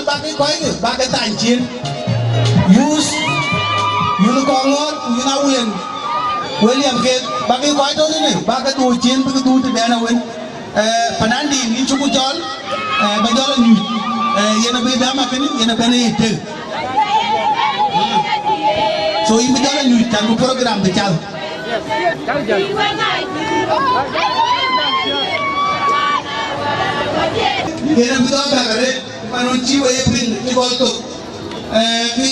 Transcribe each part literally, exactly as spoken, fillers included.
Bäk kɔc kë, bäk ke thany ciëën. Youth, youth Kɔŋɔ̈ɔ̈r, ku youth Awulian, William kek, bäk kɔc tɔ̈ tënë, bäk ke dhuɔ̈k ciëën, bïk dhuɔ̈k tëden awën. Eh, Panandi, yïn cuk cɔl, eh, ba jɔl anyuc. Eh, yen abï dam akënë, yen abɛ̈n ë yic tëk. So yïn bï jɔl anyuc, can bï program bï cal. Yen abï dhɔ̈k bɛ̈k arëët, man wën cï we ye piŋ cï gɔl thok. Eh, kï,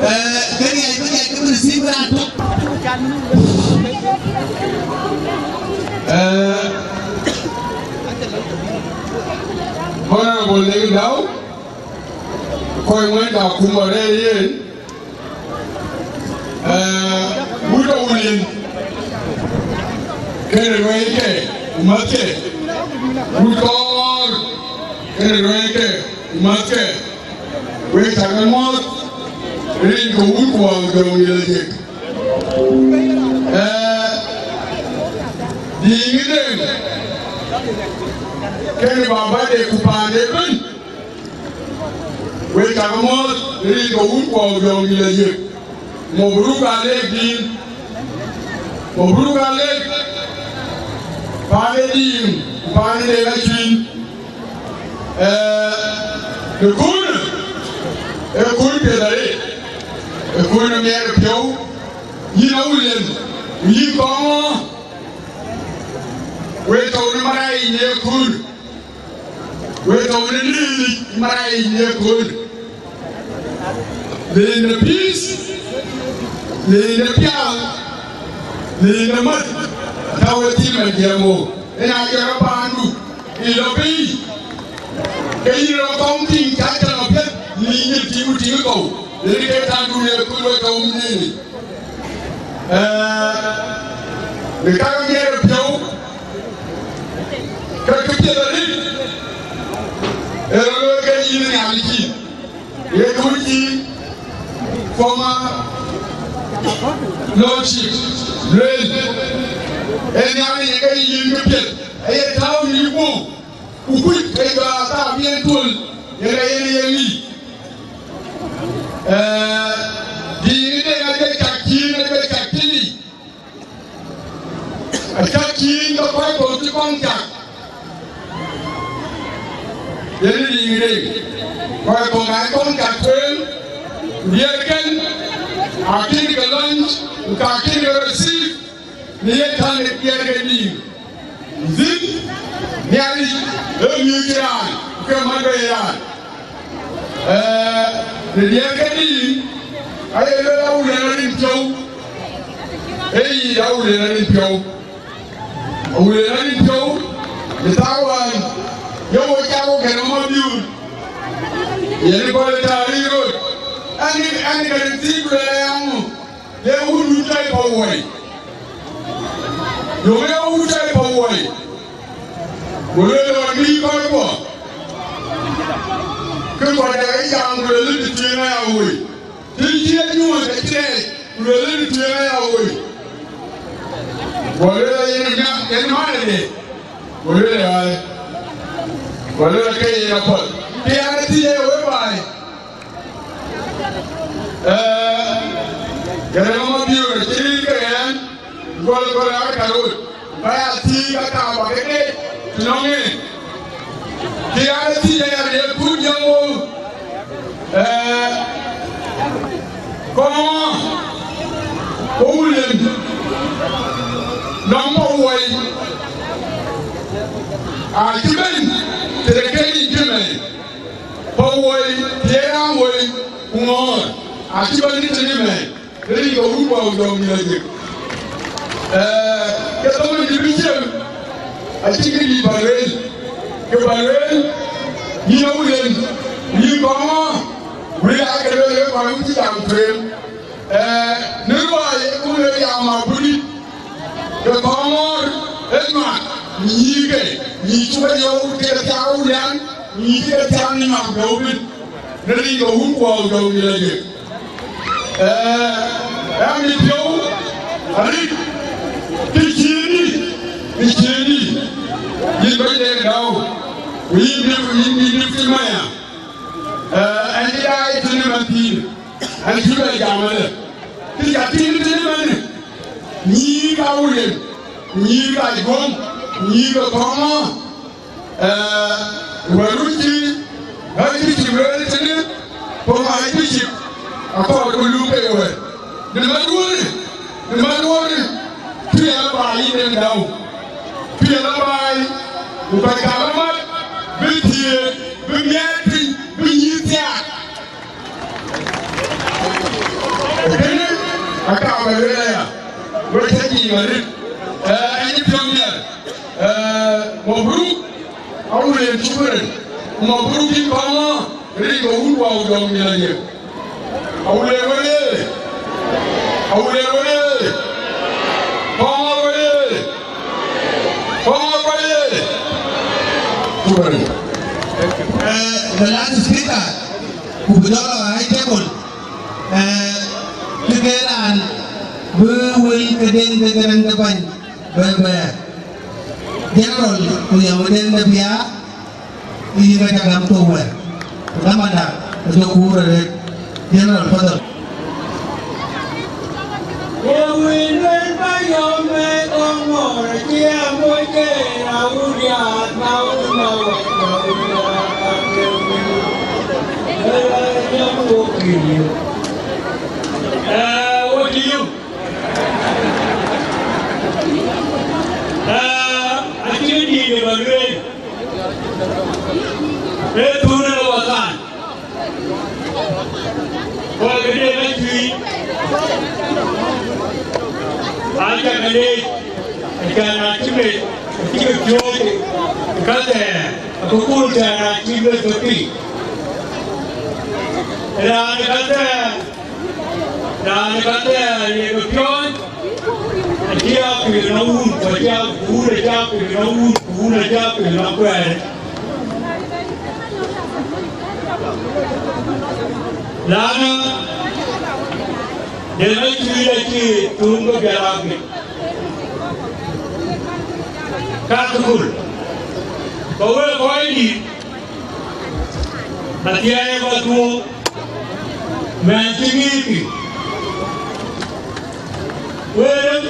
eh, kë riɛc bï riɛc kë bï receive raan tök. Eh, Honorable Deng Dau, kɔc wën akuma rɛ̈ɛ̈r yen, eh, wut Awulian, kënë ruɛɛnke, ku mäthke, wut Kɔŋɔ̈ɔ̈r, kënë ruɛɛnke, ku mäthke, wek cä ke muɔ̈ɔ̈th, rin ke wut ku wäu jɔŋ ë Lajik. Eh, Diŋ ë Deŋ, kënë babade ku paande ëbën, wek cä ke muɔ̈ɔ̈th, rin ke wut ku wäu jɔŋ ë Lajik. Mabruk alek Diŋ. Mabruk alek paan ë Diŋ, paan ë Deŋ Acuiny. Eh, ë kun, ë kun piɛth arëët, ë kun ë miɛt ë piɔ̈u, yïn Awulian, yïn Kɔŋɔ̈ɔ̈r, wek tɔ̈u në marac yic në ë kun. Wek tɔ̈u në Nhialic marac yic në ë kun. Leec në peace, leec në pial, leec në mät, atɔ̈u ë thim ë jiɛɛm wo. Ëna jɔt rɔt paandu, ë lɔ bei, ke yïn rɔt kɔŋ tïŋ, cä cä lɔ piɛth, leec në tïŋ ku tïŋ ë kɔ̈u. Leec ke thaandu në ë kun wek tɔ̈u në Nhialic. Eh, në ka ke miɛt ë piɔ̈u, ke kë piɛth arëët, ë rɔt looi ke yïn Nhialic yïn, ye kë wën cï former lordship lueel, ee Nhialic ye ke yïn kë piɛth, aye tääu në yïguɔ̈p, ku kuc ke jɔ athaap yen tuöl, yen ka yen ye ŋic. Eh, Diŋ ë Deŋ ajuëc cak cïn, ajuëc cak cïn yic. Acak cïn ke kɔc kɔ̈k cï kɔŋ cak. Yen ë Diŋ ë Deŋ. Kɔc kɔ̈k aa kɔŋ cak tueŋ, ku diɛɛrken akïn ke lɔny, ku ka akïn ke receive, në ye tän ë diɛɛr ke Diŋ. Dhil Nhialic ë miöc raan, ku ke mät bei raan. Eh, në diɛɛr ke Diŋ, aye lueel Awulian arin piɔ̈u. Ee yic Awulian arin piɔ̈u. Awulian arin piɔ̈u, në thaawään, ye wo cak wo kɛn ë Mabiöör. Yen ë gɔl ë taaric rot. Ɛn, ɛn kɛn ë thiëc lueel aya ŋö? Ye wut nu cɔl Pawuɔi. Yöŋ ye wut cɔl Pawuɔi. Ku lueel ɣɔn bï kɔc kuɔ. Kë kɔc dɛ ke jam ku lueel të tueŋ aya woi. Të cï e nyuɔɔth acï rɛɛc ku lueel të tueŋ aya woi. Ku lueel yen ë nya-, yen man ade. Ku lueel ë ɣaac. Ku lueel ke yen apuɔth. Ke an, ë thiëc ë wek baai. Eh, kënë Mabiöör acï ril ke ɣɛn, gɔl gɔl aa ka röt, ba ya thiëëc ka kaam ba ke dec, të nɔŋ en. Kë ya rɔt thiëëc aya ye kut jɔŋ wou, eh, kɔŋ, ku Awulian, nɔm Pawuɔi, acï bɛ̈n, të de ke yic cï mɛɛn. Pawuɔi, thiëëc raan woi, ku ŋɔɔr, acï bɛ̈n në tënë mɛɛn, ril ke wut wäu jɔŋ ë Lajik. Eh, ke thɔ̈n dï bï ciem, acï kë dït bä lueel, ke bä lueel, yïn Awulian, yïn kɔŋ ŋɔɔr, wël aa ke lueel wek kɔc wun cï jam tueŋ. Eh, në ruaai, ku le ya Mabulit, ke kɔŋɔɔr ë nyuak, nyïïke, nyïï cuk e yɔu ke thiau lian, nyïï ke thiau nyuak dɔu bït, në rin ke wun kuɔɔu dɔu bï la jek. Eh, ë mi piɔ̈u, arït, kë ciëëni, kë ciëëni, yïn bɛ̈ny de dau. Ku yïn Deputy, yïn, yïn Deputy Mayor, eh, ɛn cï daai tënë man thiin, ɛn cï bɛ jam ëlë. Kë ca tïŋ tënë man, nyïïr ka Awulian, nyïïr ka Aguɔŋ, nyïïr ka Kɔŋɔ̈ɔ̈r, eh, wɛ̈t run cï Archbishop lueel tënë, former Archbishop, akɔɔr ku luuk ke wɛ̈t. Në maduɔ̈ɔ̈rë, në maduɔ̈ɔ̈rë, pïïr ë baai yïn en däu. Pïïr ë baai, ku kɔc ka bï mat, bï thiëëk, bï miɛt piny, bï nyïïn thiaak. Kënë aka bä lueel aya, wek cä jiic arëët, eh, ɛn cï piɔ̈u miɛt, eh, mabruk, Awulian, shukran, ku mabruk yïn Kɔŋɔ̈ɔ̈r, rin ke wun wä jɔŋ miɛt aye. Awulian wëë! Awulian wëë! Kɔŋɔ̈ɔ̈r wëë! Kɔŋɔ̈ɔ̈r wëë! Shukran. Eh, the last speaker, ku bï jɔl lɔ high table, eh, kë ke raan bï wël ke den ke gërɛŋ de bäny bɛ bɛ̈ɛ̈r. General, ku yɛn wëden de biaar, ku yïn ka cä gäm thok wɛ̈ɛ̈r. Ku dhamanda, ku jɔ kuur arëët. General, fadhal. Eh, what do you? Ah, acïn dïït ë bä lueel, ee thunë ë wakan, ku këde Acuëëc, acä ke leec, acan acï mec, acï ke piööc, ka thɛɛr, akököl thɛɛr acï lueth ke piny. Raan ë ka thɛɛr, raan ë ka thɛɛr ye ke piööc, acï a pïïr ënɔŋ wun, ku acï a, ku wun acï a pïïr ënɔŋ wun, ku wun acï a pïïr ënɔŋ kuɛɛr. Lana, den Acuëëc acï tuŋ ke pial akï. Ka thukul, ku wek kɔc dït, athiɛɛi ë bä thuɔɔu, mɛnh cï ŋic piny. Wël,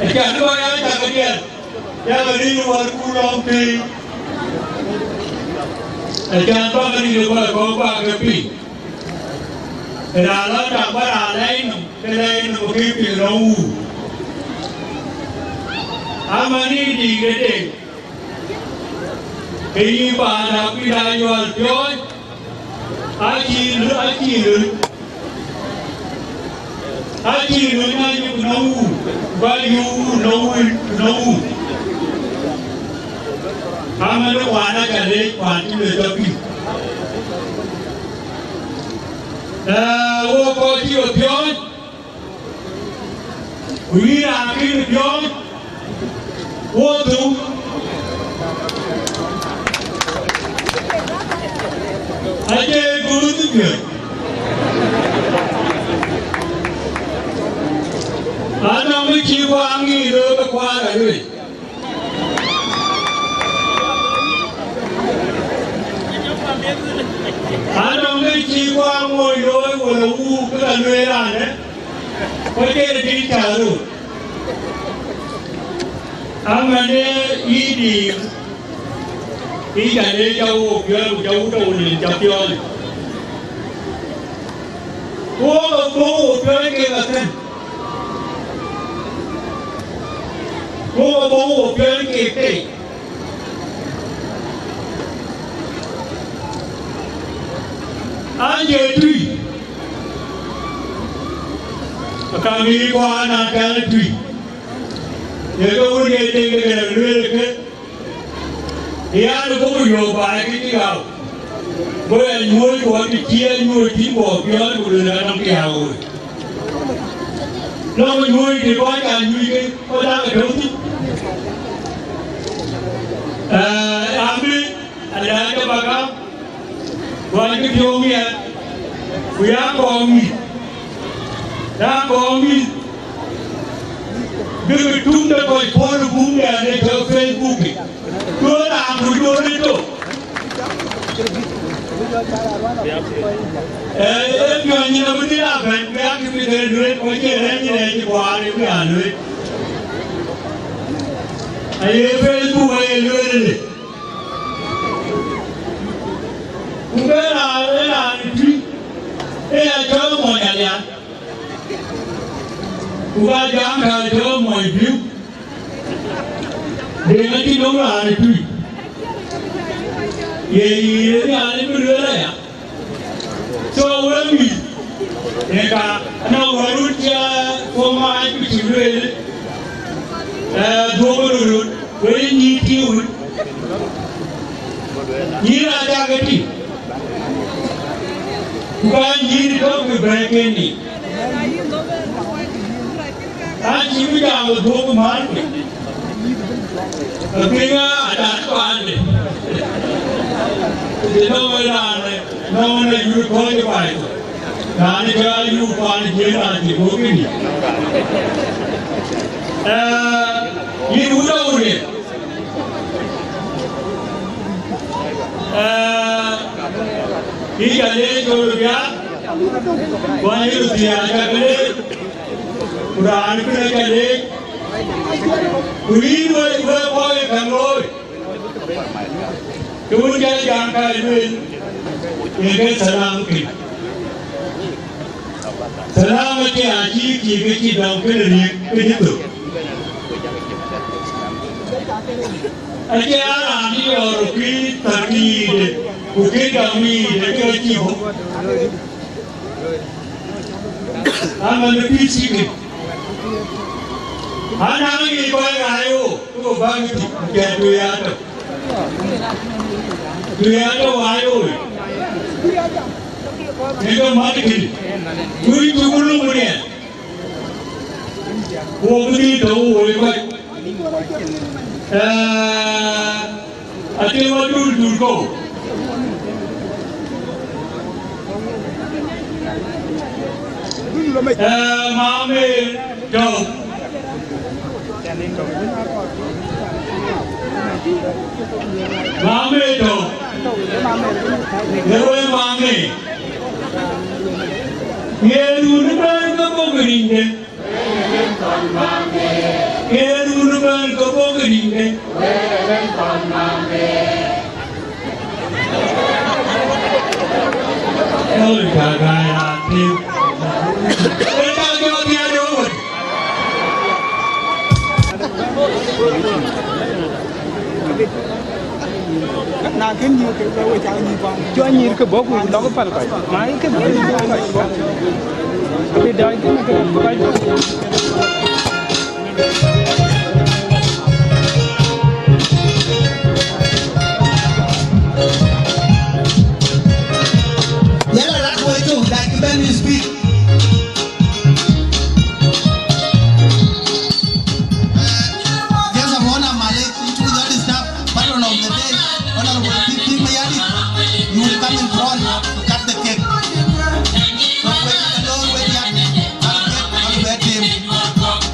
acan bä ya cak diɛt, yak rin wärku lɔŋ piny, acan bä rin ë kɔc kɔ̈k bä ke piny. Raan lɔ tak bä raan lɛɛi nɔm, ke lɛɛi nɔm ke piny lɔ wuu. Ama ni dïït ëdë, ke yïn paan akuc aa yuɔl piɔ̈ɔ̈c, acïï lö-, acïï löny. Acïï löny ayï ku nɔŋ wuu, ku ayï wuu nɔŋ wuu, ku nɔŋ wuu. Ama ni kuan aca leec kuan cï le tɔ piny. Ee, wo kɔc cï we piɔ̈ɔ̈c, ku yïn raan kïn piɔ̈ɔ̈c, wo thou. Acie guööth piɔ̈ɔ̈c. Anɔŋ kë cï kuaŋ ŋic looi ke kuaar aluec. Anɔŋ kë cï kuaŋ moc looi wala wuu ke ka lueel raanë, ku acïn dït cä röt. Amänë yï dïït, yï ca leec ca wook piɔ̈ɔ̈c ku ca wut tɔ wun yen ca piɔ̈ɔ̈c. Ku wok abɔ̈ wo piɔ̈ɔ̈c kek athɛn. Ku wok abɔ̈ wo piɔ̈ɔ̈c kek tei. An, jɛ tui. Ka ŋic kuaan an, kɛn tui. Ye ke wun ye tei ke kɛn lueel ke. Yan, buk yök baai ke cï ɣau. Go ya nyuööc, ku wä të cï ya nyuööc thïn, ku piɔ̈ɔ̈c, ku lueel an, nɔm kë ya ɣööc. Nɔm nyuööc të kɔc aa nyuööc ke, kɔc aa ke tɔ̈u thïn. Ee, amï, adac ke bä gam, ku an, kë piɔ̈u miɛt, ku ya kɔɔŋ mïth, ya kɔɔŋ mïth, bï ke tum de kɔc puɔ̈l ë bum de ane tɔ Facebook. Duöör raan ku duöör ë tök, Ee, ee piɔ̈u nyin abï dhil a bɛ̈n, bï a kï bï ke lueel, ku acie rɛ̈ɛ̈c rɛ̈ɛ̈c ë kuaar ë bï a lueel. Aye Facebook aye lueel ëlë. Ku ke raan, ee raan ë tui, ee ya cɔl mony alian. Ku ka jam ka cɔl mony piu. Deŋ acï dɔm raan ë tui. Ye, ye, ye, raan bï lueel aya. So, wek mïth, ë ka, na wärun cä former Deputy lueel, eh, duɔ̈k röt, wek nyïïr tïŋ wut. Nyïïr aa cak ke tïŋ. Ku ka nyïïr tök bï bɛ̈ɛ̈i ke ni. An cï bï jam ë dhuɔ̈k män piny. Apiŋ adat paande. Të nɔŋ raan, nɔŋ në yur kɔc ë baai thok. Raan ë cɔl ayup paan jiëën raan cï guɔ̈k kënë. Ee, yïn wut Awulian. Ee, yïn ca leec cɔl Biaar, ku anyï Ruthiaar ca ke leec. Ku raan bï rɔt ca leec, ku yïn wek, wek kɔc ë käŋ looi, ke wën cä jam ka ë lueel, yen ke thalam kën. Thalam acie acï cï ke cï dɔm kënë riëëk ke cï thök. Acie a raan cï yɔɔr ku kï thäk yiic, ku kï dɔm yiic, ke cï bɔ̈. Ama në pïïr cï kën. Anaŋ yic kɔc ɣaac ɣo, ku bäk tïc, ku kɛ̈ɛ̈t tui aa tök. Tui aa tök ɣaac ɣo. Në ke mat kënë. Tui cuk lum riɛl. Ku wok bï dhil tɔ̈u woi kɔc. Ee, Atïŋ wa dul dul kou. Ee, mame tɔ̈u. Mame tɔ̈u. Ye wek mame. Ye dun bɛ̈n ke bɔ̈ ke rinde. Ke run bɛ̈n ke bɔ̈ ke rinde. Oi, ka gäi raan tïŋ. Ë ka jɔ piɛth ë wöt. Na kën nyïïr ke bɛ we cak nyïïr kuan. Jɔ nyïïr ke bɔ̈ ku lɔk pal kɔc. Ma yï ke bɔ̈ ku lɔk pal kɔc. Ke dɔc kën ke kɔc. Yala rat woi tu, dak ben speak. Just a one Malek, you will not disturb. Patron of the day, Honorable Pit Pit Mayardit, you will come in front to cut the cake. So, wait, wait, wait, wait, wait, wait, wait, wait, wait, wait,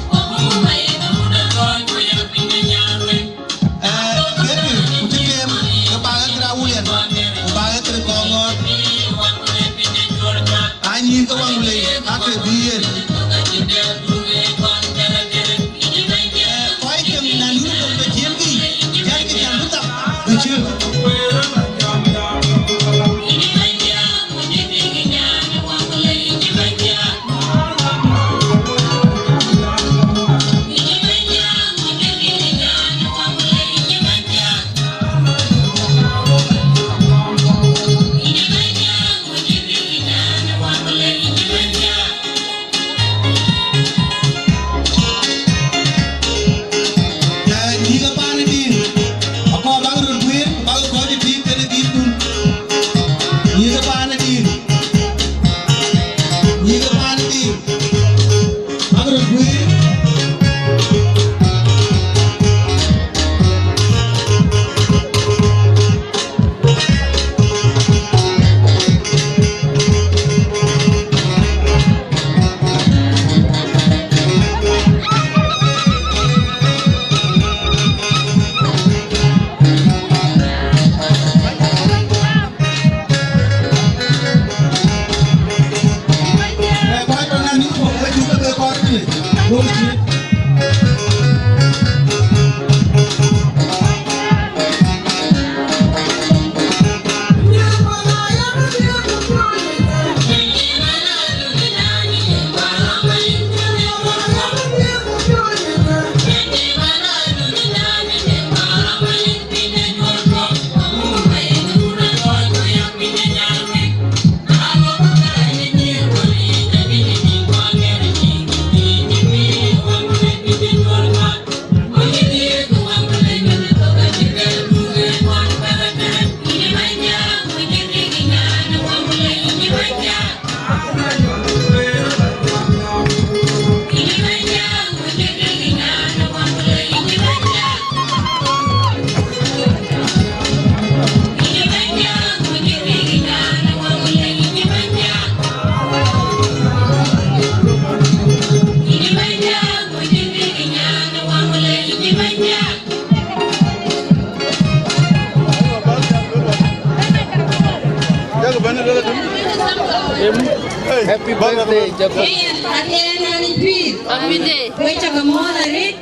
Happy birthday, Jacob. Yen, aten an ë juiir. Happy day. Wek cä ke muɔ̈th arëët,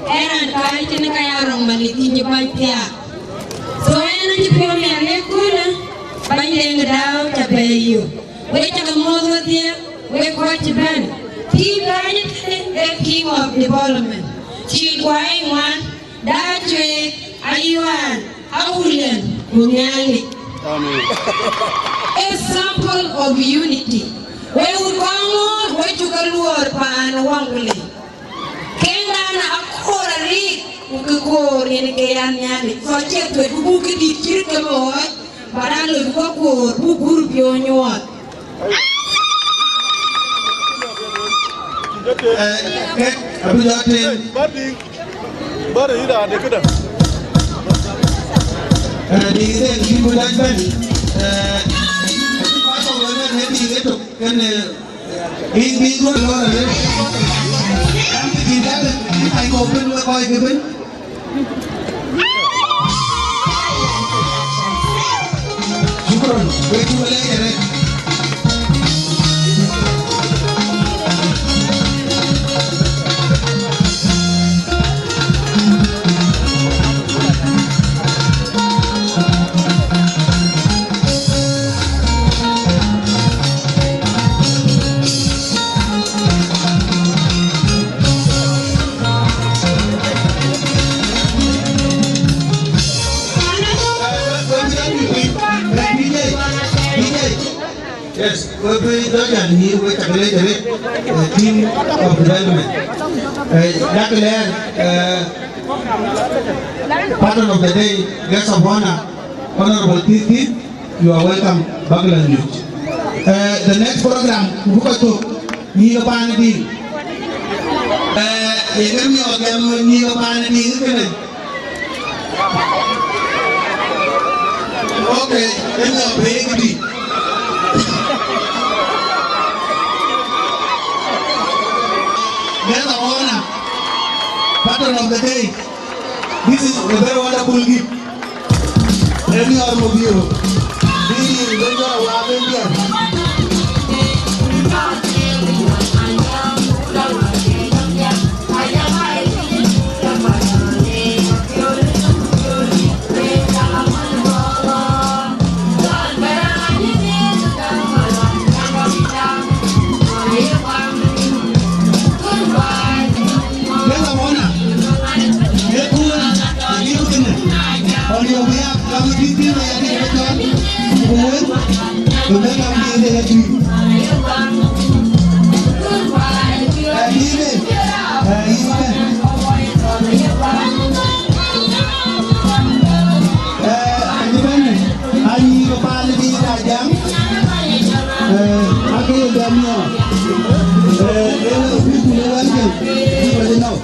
ë raan kääc tënë ka ya rɔŋ Malith yïn cï bac thiaak. So yen acï piɔ̈u miɛt në köölë, bäny Deŋ Dau cä bɛ̈ɛ̈i yök. Wek cä ke muɔ̈th wedhie, wek kɔc cï bɛ̈n. Team kääc tënë ee team of development. Cï guai ŋuan, Dacuek, Ayuan, Awulian, ku Nhialic. Amen. A sample of unity. Wek wut kɔŋ ŋoot, wek cuk ke luɔɔr paan Waŋ Kulei. Keŋdan akoor arik, ku kë koor yen ke ya Nhialic. Kɔc cï thuëc, ku buk këdït cït ke ɣɔɔc, ba raan lɔ buk akoor, buk group yo nyuɔɔth. Eh, eh, abï jɔ tem. Bari, bari, ï raan de këdäŋ. Eh, di den kï ku dac bɛ̈n. Eh, ba tɔ̈ wël bɛ̈n, eh, di ke tök, kënë, eh, bï, bï duɔ̈t lɔ rëër. Kï dac bɛ̈n, kï kɔc kɔ̈k bɛ̈n, wek kɔc kë bɛ̈n. Shukran. Wek cuk leec arëët. Yes, we, we don't need, we calculate it, uh, team of development. Uh, Jack Lair, uh, patron of the day, guest of honor, Honorable T T, you are welcome, Bagla News. Uh, the next program, Bukato, Niga Panadil. Uh, ye gɛm yɔ gɛm Niga Panadil, kënë. Okay, ënë apɛi këdï. Guest of honor, patron of the day. This is a very wonderful gift. Ënë yɔr mobio. Bï, bï yɔr wa bï yɔr. Guest of honor, ee kuur ë yïn kënë. On your behalf, kam ë tït thïn ë ya dït ë cɔl, ku wën, ku bɛ̈n kam ë tït ë ya tït. Ë, yïn ë, ë, yïn ë. Ë, anyï bɛ̈n, anyï ke paan ë dïït aa jam. Ë, akë ye jam nɔm. Ë, ë, bï ku le wɛ̈n kën, bï ku le nɔm.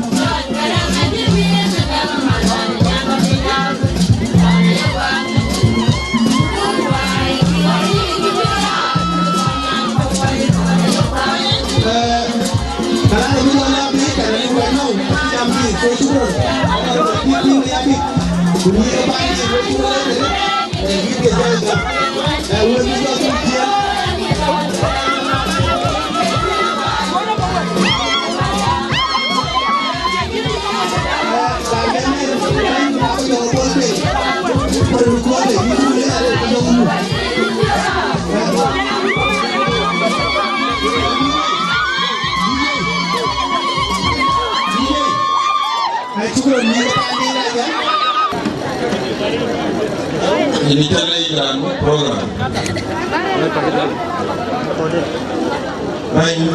Yïn cä leec raan program. Bɛ̈ny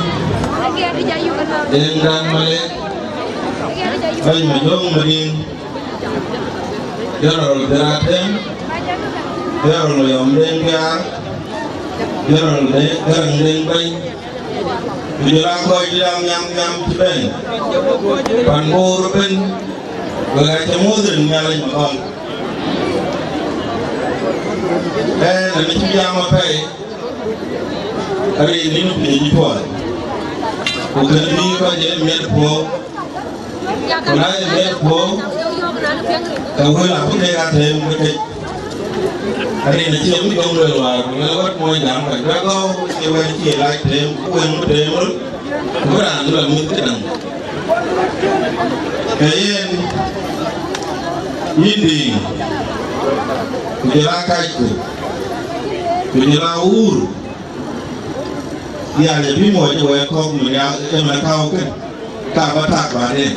Deŋ Däŋ Malek, bɛ̈ny Majöŋ Madiŋ, General Deratem, General Mayɔm Deŋ Biaar, General Deŋ, Garaŋ Deŋ Bɛ̈ny, ku jɔl aa kɔc dït aa nhiam nhiam cï bɛ̈n pan Bor ëbën, wek aa cä muɔ̈th rin Nhialic Madhɔl. Ɣɛn, ɣɛn acï jam apɛi, arin nïn piny cï cuɔl, ku kën bï kɔc ë miɛt puɔ̈u, ku na ye miɛt puɔ̈u, ke wël abï kek aa them ke kec. Arin acie bï jɔŋ luel wäär, ku luel wɛ̈t mony jam ka juak gɔ̈u, acie wɛ̈t acie lac them, ku wël ŋö them röt, ku bï raan bï la mïth këdäŋ. Ke yen, yïn Diiŋ, ku jɔl aa kacku, ku jɔl aa wuur, Nhialic abï muɔc ë wɛ̈ɛ̈t kɔ̈k mën ya, ë mën käu kën, ka bä tak baden.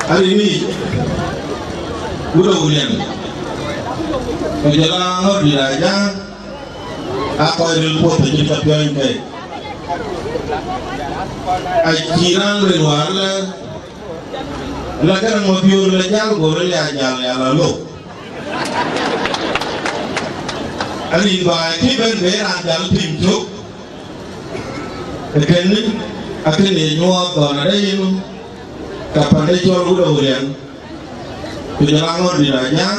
Arin yic, wut ë Wuriɛn, ku jɔl aa ŋɔ̈t dït Ajaŋ, aa kɔc ril puɔ̈th acït ka piɔ̈ɔ̈ny kei. Acï raan ril wäär lë, lë Garaŋ Mabiöör lë jäl, go ril ya jäl ya la lok. Arin baai kï bɛ̈n be raan jäl tim cök, ë kënë akën ye nyuɔɔth dhɔn adë yïn, ka pande cɔl wut ë Wuriɛn, ku jɔl aa ŋɔ̈t dït Ajaŋ,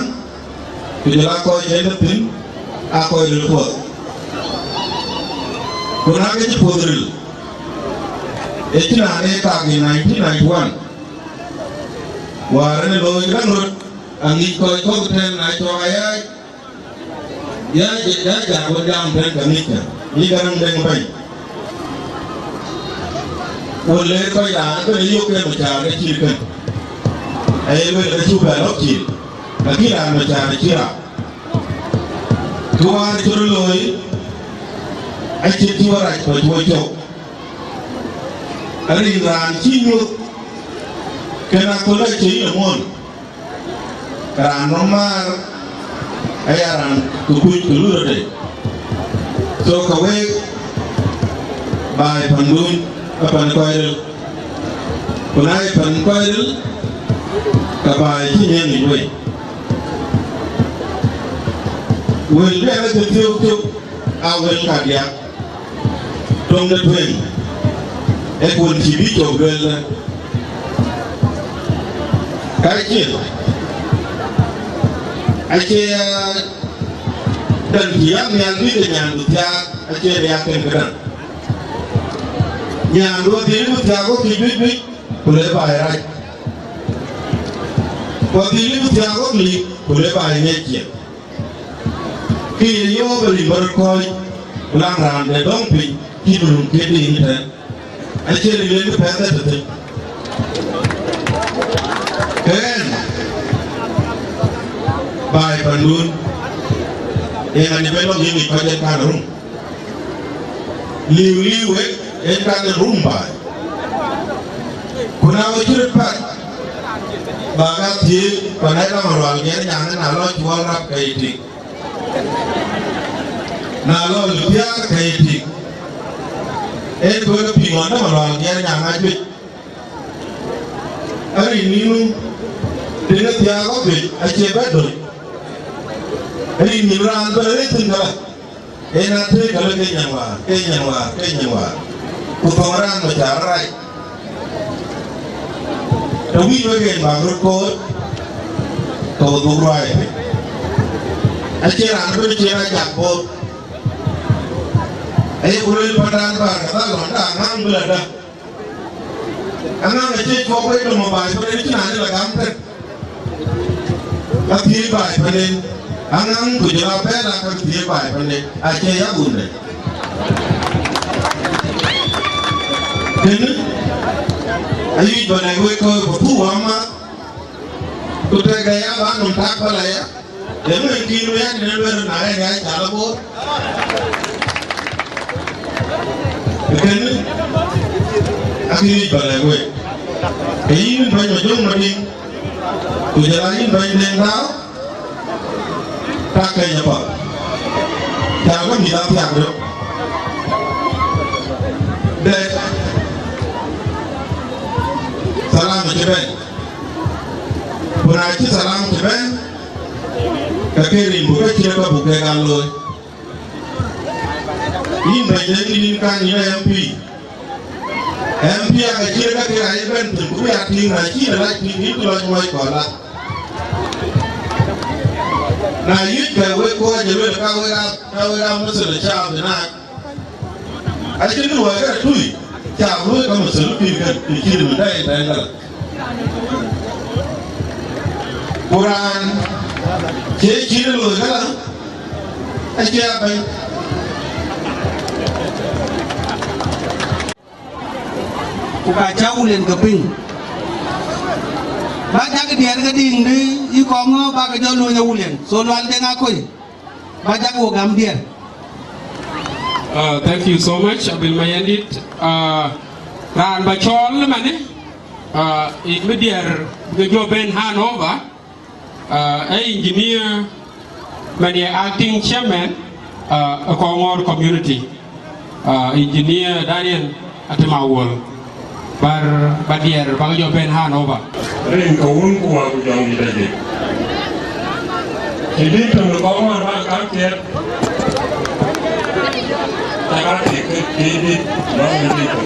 ku jɔl aa kɔc ë tɔ̈ thïn, aa kɔc ril puɔ̈th. Ku na ke cï puɔ̈th ril, ë cïn raan ee tak ë nineteen ninety-one, wäär ënë looi käŋ röt, aŋic kɔc kɔ̈k tɛ̈n na cɔk ayaac, ya, ya jak wek jam tɛ̈n ka ŋickë, yï Garaŋ Deŋ Bɛ̈ny. Wën le kɔc raan ëbɛ̈n ë yök ke Macar ke cït kën, aye luel ke cuk bɛ lɔ̈k cil, lakin raan Macar acï raak. Kë wäär cï röt looi, acït cï wä rac kɔc wä cök. Arin raan cï nyuöth, kën aköl acie yïn ë muɔ̈n. Raan nɔm määr aya raan kë kuc kë luth röt tei. So, ka wek baai pandun, ë pan kɔc ril. Ku na ye pan kɔc ril, ka baai cï nyiɛɛn ŋic wei. Wël bï ɣɛn ke thiɔ̈k cök aa wël kadiäk. Töŋ de tueŋ, ee kuɔn cï bï cök lueel. Ka cï, acie, däŋ cï yak nhial bï ke nyandu thiaak, acie riääk kën këdäŋ. Nyandu adhil bï thiaak wok cï juëc juëc, ku le baai rac. Ku adhil bï thiaak wok lik, ku le baai ŋiɛc ciɛɛŋ. Kë ye yɔ̈ɔ̈k ë lim bä röt kɔ̈ɔ̈c, ku laŋ raan de dɔ̈ŋ piny cït rum kë tïŋ tɛ̈n, acïn rin len kë pɛ̈th ë tëthic. Ke ɣɛn, baai pandun, ee ɣɛn ë bɛ̈n lɔ̈ŋ yïn yic kɔc en kan rum. Liu liu wek en kan ë rum baai. Ku na wek cï röt päl, bäk a thiëëc, pan ë dɔm alual ŋiɛr nyaŋ, na lɔ cuɔl rap ke ye tik, na lɔ lë piäär ke ye tik. En ku wek piŋ ɣɔn dɔm alual ŋiɛr nyaŋ ajuëc. Arin nïn nu, tënë thiaak ɣɔ̈k juëc acie bɛ döny. Arin nïn raan bɛ rëër thïn këlä. En atëëk alë ke nyan wäär, ke nyan wäär, ke nyan wäär. Ku thɔ̈ŋ raan Macar rac. Të wïc wek en bäk röt koor, ke we dhuk ruääi piny. Acie raan ëbën cie rac jak boor. Aye ku lueel pandan bäär ka dhal lɔn da ŋaŋ bï la da. Aŋaŋ acie cuɔk wec dom baai panen cïn an la gam tën. Ka thiëëc baai panen. Aŋaŋ ku jɔl a bɛ̈ɛ̈l a ka thiëëc baai panen. Acie ya gunde. Kënë, ayuc bä lɛ̈k wek kɔc ku thuk wä ma. Ku tëëk aya bä nɔm tak bä la ya. Ëmën kïn wëë an, ënë lueel na ɣɛn ɣɛn cal abor. Kënë, akï yic bä lɛ̈k wek. Ke yïn bɛ̈ny Majöŋ Madiŋ, ku jɔl a yïn bɛ̈ny Deŋ Dau, tak Kenya path. Cak ke mïth athiak röt. Dɛ̈t, salam acï bɛ̈n. Ku na cï salam cï bɛ̈n, ke ke rin buk ke cïn ka buk kek aa looi. Yïn bɛ̈ny Deŋ, yïn kan yïn ë M P. M P aa ka cïn ka kek aa ye bɛ̈n thïn, ku bï ya tïŋ, na cïn rac tïŋ, yïn cï lɔc muɔc kɔn la. Na yïc kë wek kɔc ë luel ka wek aa, ka wek aa masal ë caab ëna. Acïn kë luɔi ke tui, caab luɔi ka masal pïïr kën, të cïn mën dai tɛ̈ɛ̈n ka la. Ku raan cie cït ë looi këlä, acie abɛ̈ny. Ku ka cä Wuliɛn ke piŋ. Ba jak diɛɛr ke diŋ dï, yï kɔŋ ŋö ba ke jɔ luny ë Wuliɛn. So Lual Deŋ Akoi. Ba jak wo gam diɛɛr. Uh, thank you so much, Abil Mayandit. Uh, raan ba cɔɔl ëmënë, uh, ë bï diɛɛr bï ke jɔ bɛ̈n hand over, uh, ë engineer, man ye acting chairman, uh, ë Kɔŋɔɔr community, uh, engineer Daniel Atem Awuɔl. Bär, ba diɛɛr, ba ke jɔ bɛ̈n hand over. Rin ke Wun ku Wä ku Jɔŋdït Ajik. Cï dït töŋ de kɔc ŋuan bä käŋ tiɛɛt, cä ka tik ke cï dït lɔ̈ŋ de dït töŋ.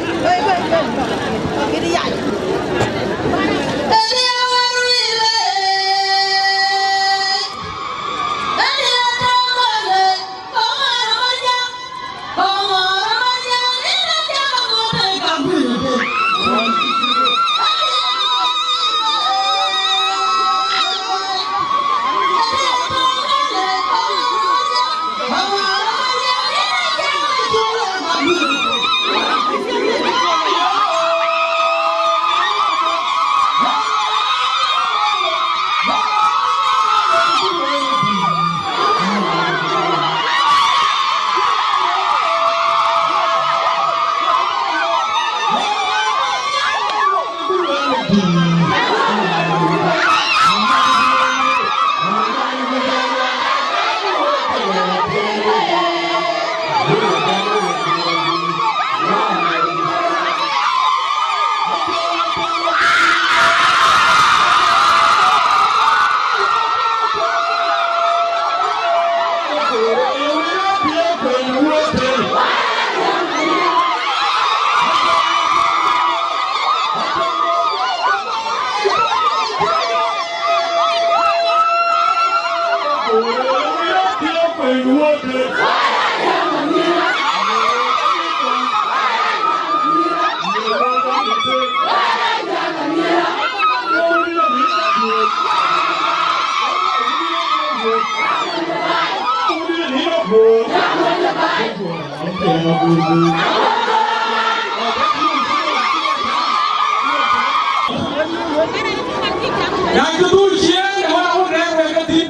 Nyan kë dhul ciëën ë wën awun rɛ̈ɛ̈r wek ke thïn,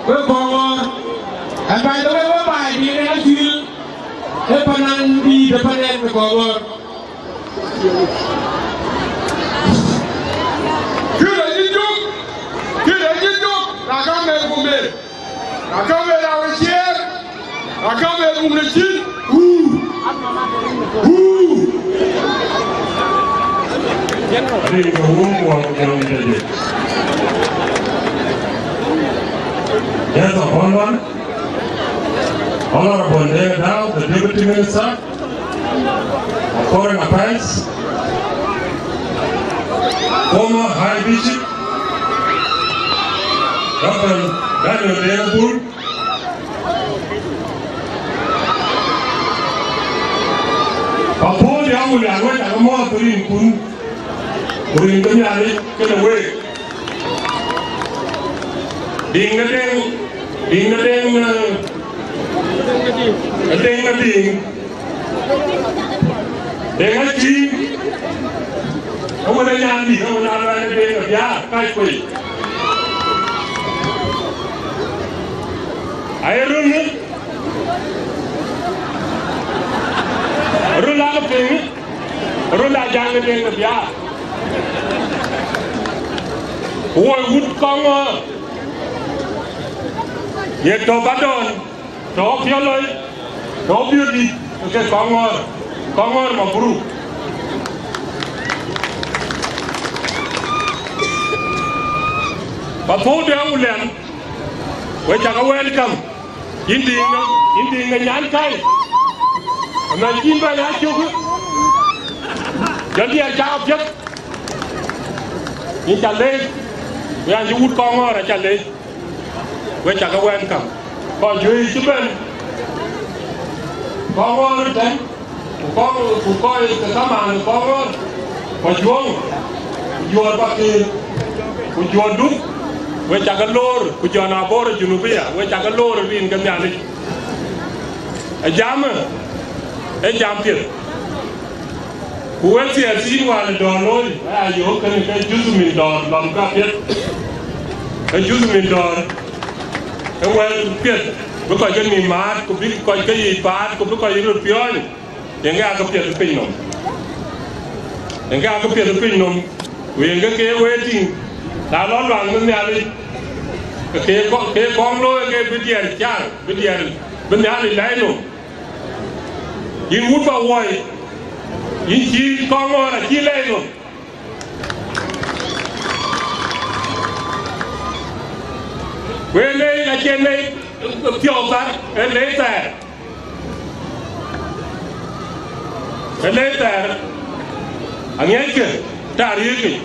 wek Kɔŋɔɔr. And by the way, wek baai bï en acïl ë panan dïït ë panan ë Kɔŋɔɔr. Kï rɛ̈c yï jök, kï rɛ̈c yï jök, na ka mɛt ku mɛt. Akam ë rau ë ciɛɛr, akam ë muk në cin. Wuu! Wuu! Rin ke wun ku wä ku jam tëde. Guest of honor, Honorable Deng Dau, the Deputy Minister of Foreign Affairs, former High Bishop, Reverend Daniel Deng Abur, Papuɔ̈l ya Wulian, wek cä ke mɔ̈ɔ̈th rinkun, ku rin ke Nhialic kenë week. Diŋ de Deŋ, Diŋ de Deŋ, eh, Deŋ de Diŋ. Deŋ acïï, awën ë nyandï, awën ë raan ë Deŋ ë biäär, kac kuec. Aye röl, röl aa piŋ, röl aa jaŋ ë Deŋ ë biäär. Ku woi wut Kɔŋɔ̈ɔ̈r, ye tɔ̈ Padɔ̈ɔ̈n, tɔ̈ Piɔ̈lɔi, tɔ̈ Biöördït, ke Kɔŋɔ̈ɔ̈r, Kɔŋɔ̈ɔ̈r mabruk. Ba puɔ̈u de Awulian, we cak a welcome. Yïn diiŋ, yïn diiŋ ë nyan kai. Ëmɛn cïn bɛ̈n aa cök. Jɔl diɛɛr cak apiɛth. Yïn ca leec. Ku yan cï wut Kɔŋɔ̈ɔ̈r aca leec. We cak a welcome. Kɔc juëc cï bɛ̈n Kɔŋɔ̈ɔ̈r tɛ̈n. Ku kɔŋ, ku kɔc ke kamaan Kɔŋɔ̈ɔ̈r, ku Ajuɔŋ, ku Juɔɔr Pakëër, ku Juɔɔr Duk, we cak a loor, ku jɔn Abor Junubia, we cak a loor rin ke Nhialic. Ë jam, ë jam piɛth. Ku wek thiɛɛr cï yïn wään ë dɔ̈ɔ̈r looi, aya yöök kënë ke juth min dɔ̈ɔ̈r, lɔm ka piɛth. Ke juth min dɔ̈ɔ̈r, ë wɛ̈l piɛth, bï kɔc ke nïïm maat, ku bï kɔc ke yiic paat, ku bï kɔc röt piɔ̈ɔ̈ny. Yen ke aa ke piɛth ë piny nɔm. Yen ke aa ke piɛth ë piny nɔm. Ku yen ke ke wëëtiŋ, na lɔ luaŋ bï Nhialic, ke ke kɔ-, ke kɔŋ looi ke bï diɛɛr caŋ, bï diɛɛr, bï Nhialic lɛ̈i nɔm. Yïn wut ba wuɔi, yïn cï Kɔŋɔ̈ɔ̈r acï lɛ̈i nɔm. Ku ë leec acie leec piɔ̈u thar, ë leec thɛɛr. Ë leec thɛɛr, aŋiɛckë taariikic,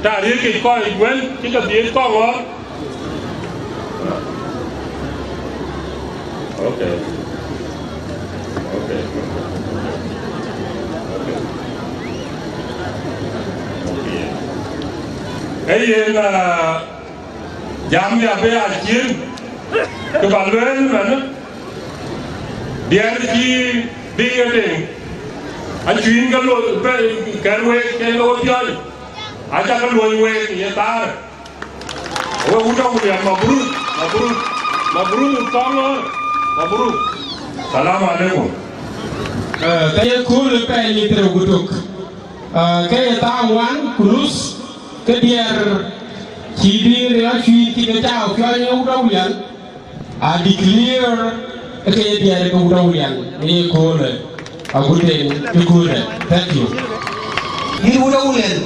taariikic kɔc wën cï ke dhiëëth Kɔŋɔ̈ɔ̈r. Okay. Okay. Okay. Ee yen, ah, jam ya bï a cien, ke ba lueel ëmënë, diɛɛr cï bï ye deŋ, acuïn ke luɔi bɛ kɛ̈r week cïn ke we piɔ̈ɔ̈c, aca ke luɔi week ye thaar. We wut Awulian, mabruk, mabruk, mabruk, Kɔŋɔ̈ɔ̈r, mabruk. Salam alaikum. Eh, ke ye kööl ë pɛɛi nïn thiërrou ku tök. Eh, ke ye thaa ŋuan ku nus, ke diɛɛr cï bï riɔ̈c cuïn cï ke cak piɔ̈ɔ̈c ë wut Awulian, a declare ke ye diɛɛr ke wut Awulian në ye köölë, agut en ë köölë. Thank you. Yïn wut Awulian,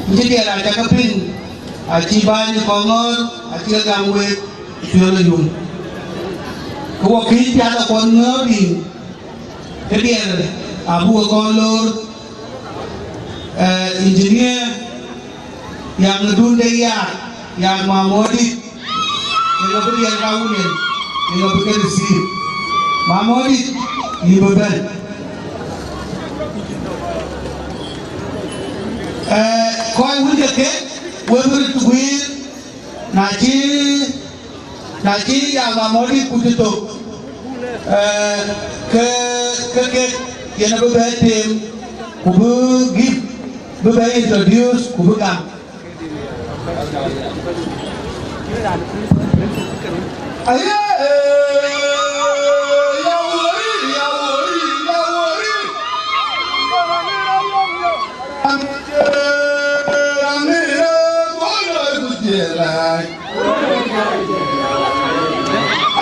yïn cï diɛɛr aca ke piŋ, acï bäny Kɔŋɔ̈ɔ̈r, acï ke gam week piɔ̈ɔ̈th ë yum. Ke wɔ kïc piath akuɔth ŋɔ̈ɔ̈r yïn, ke diɛɛr abuk ke kɔn loor, eh, engineer, Yaŋ ë dun de yak, yak Mamodit, yen abï diɛɛr ka Awulian, yen abï ke receive. Mamodit, yïn bï bɛ̈n. Eh, kɔc wun ke kek, wek röt guiir, na cï, na cï yak Mamodit ku cï thök, eh, ke, ke kek yen abï bɛ tem, ku bï gift, bï bɛ introduce, ku bï gam. Aye, eh, ya wori, ya wori, ya wori.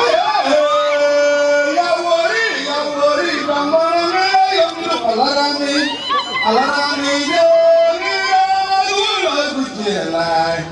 Aye, eh, ya wori, ya wori, bambara, ya wori, alarami, alarami, ya wori, ya wori, ya wori.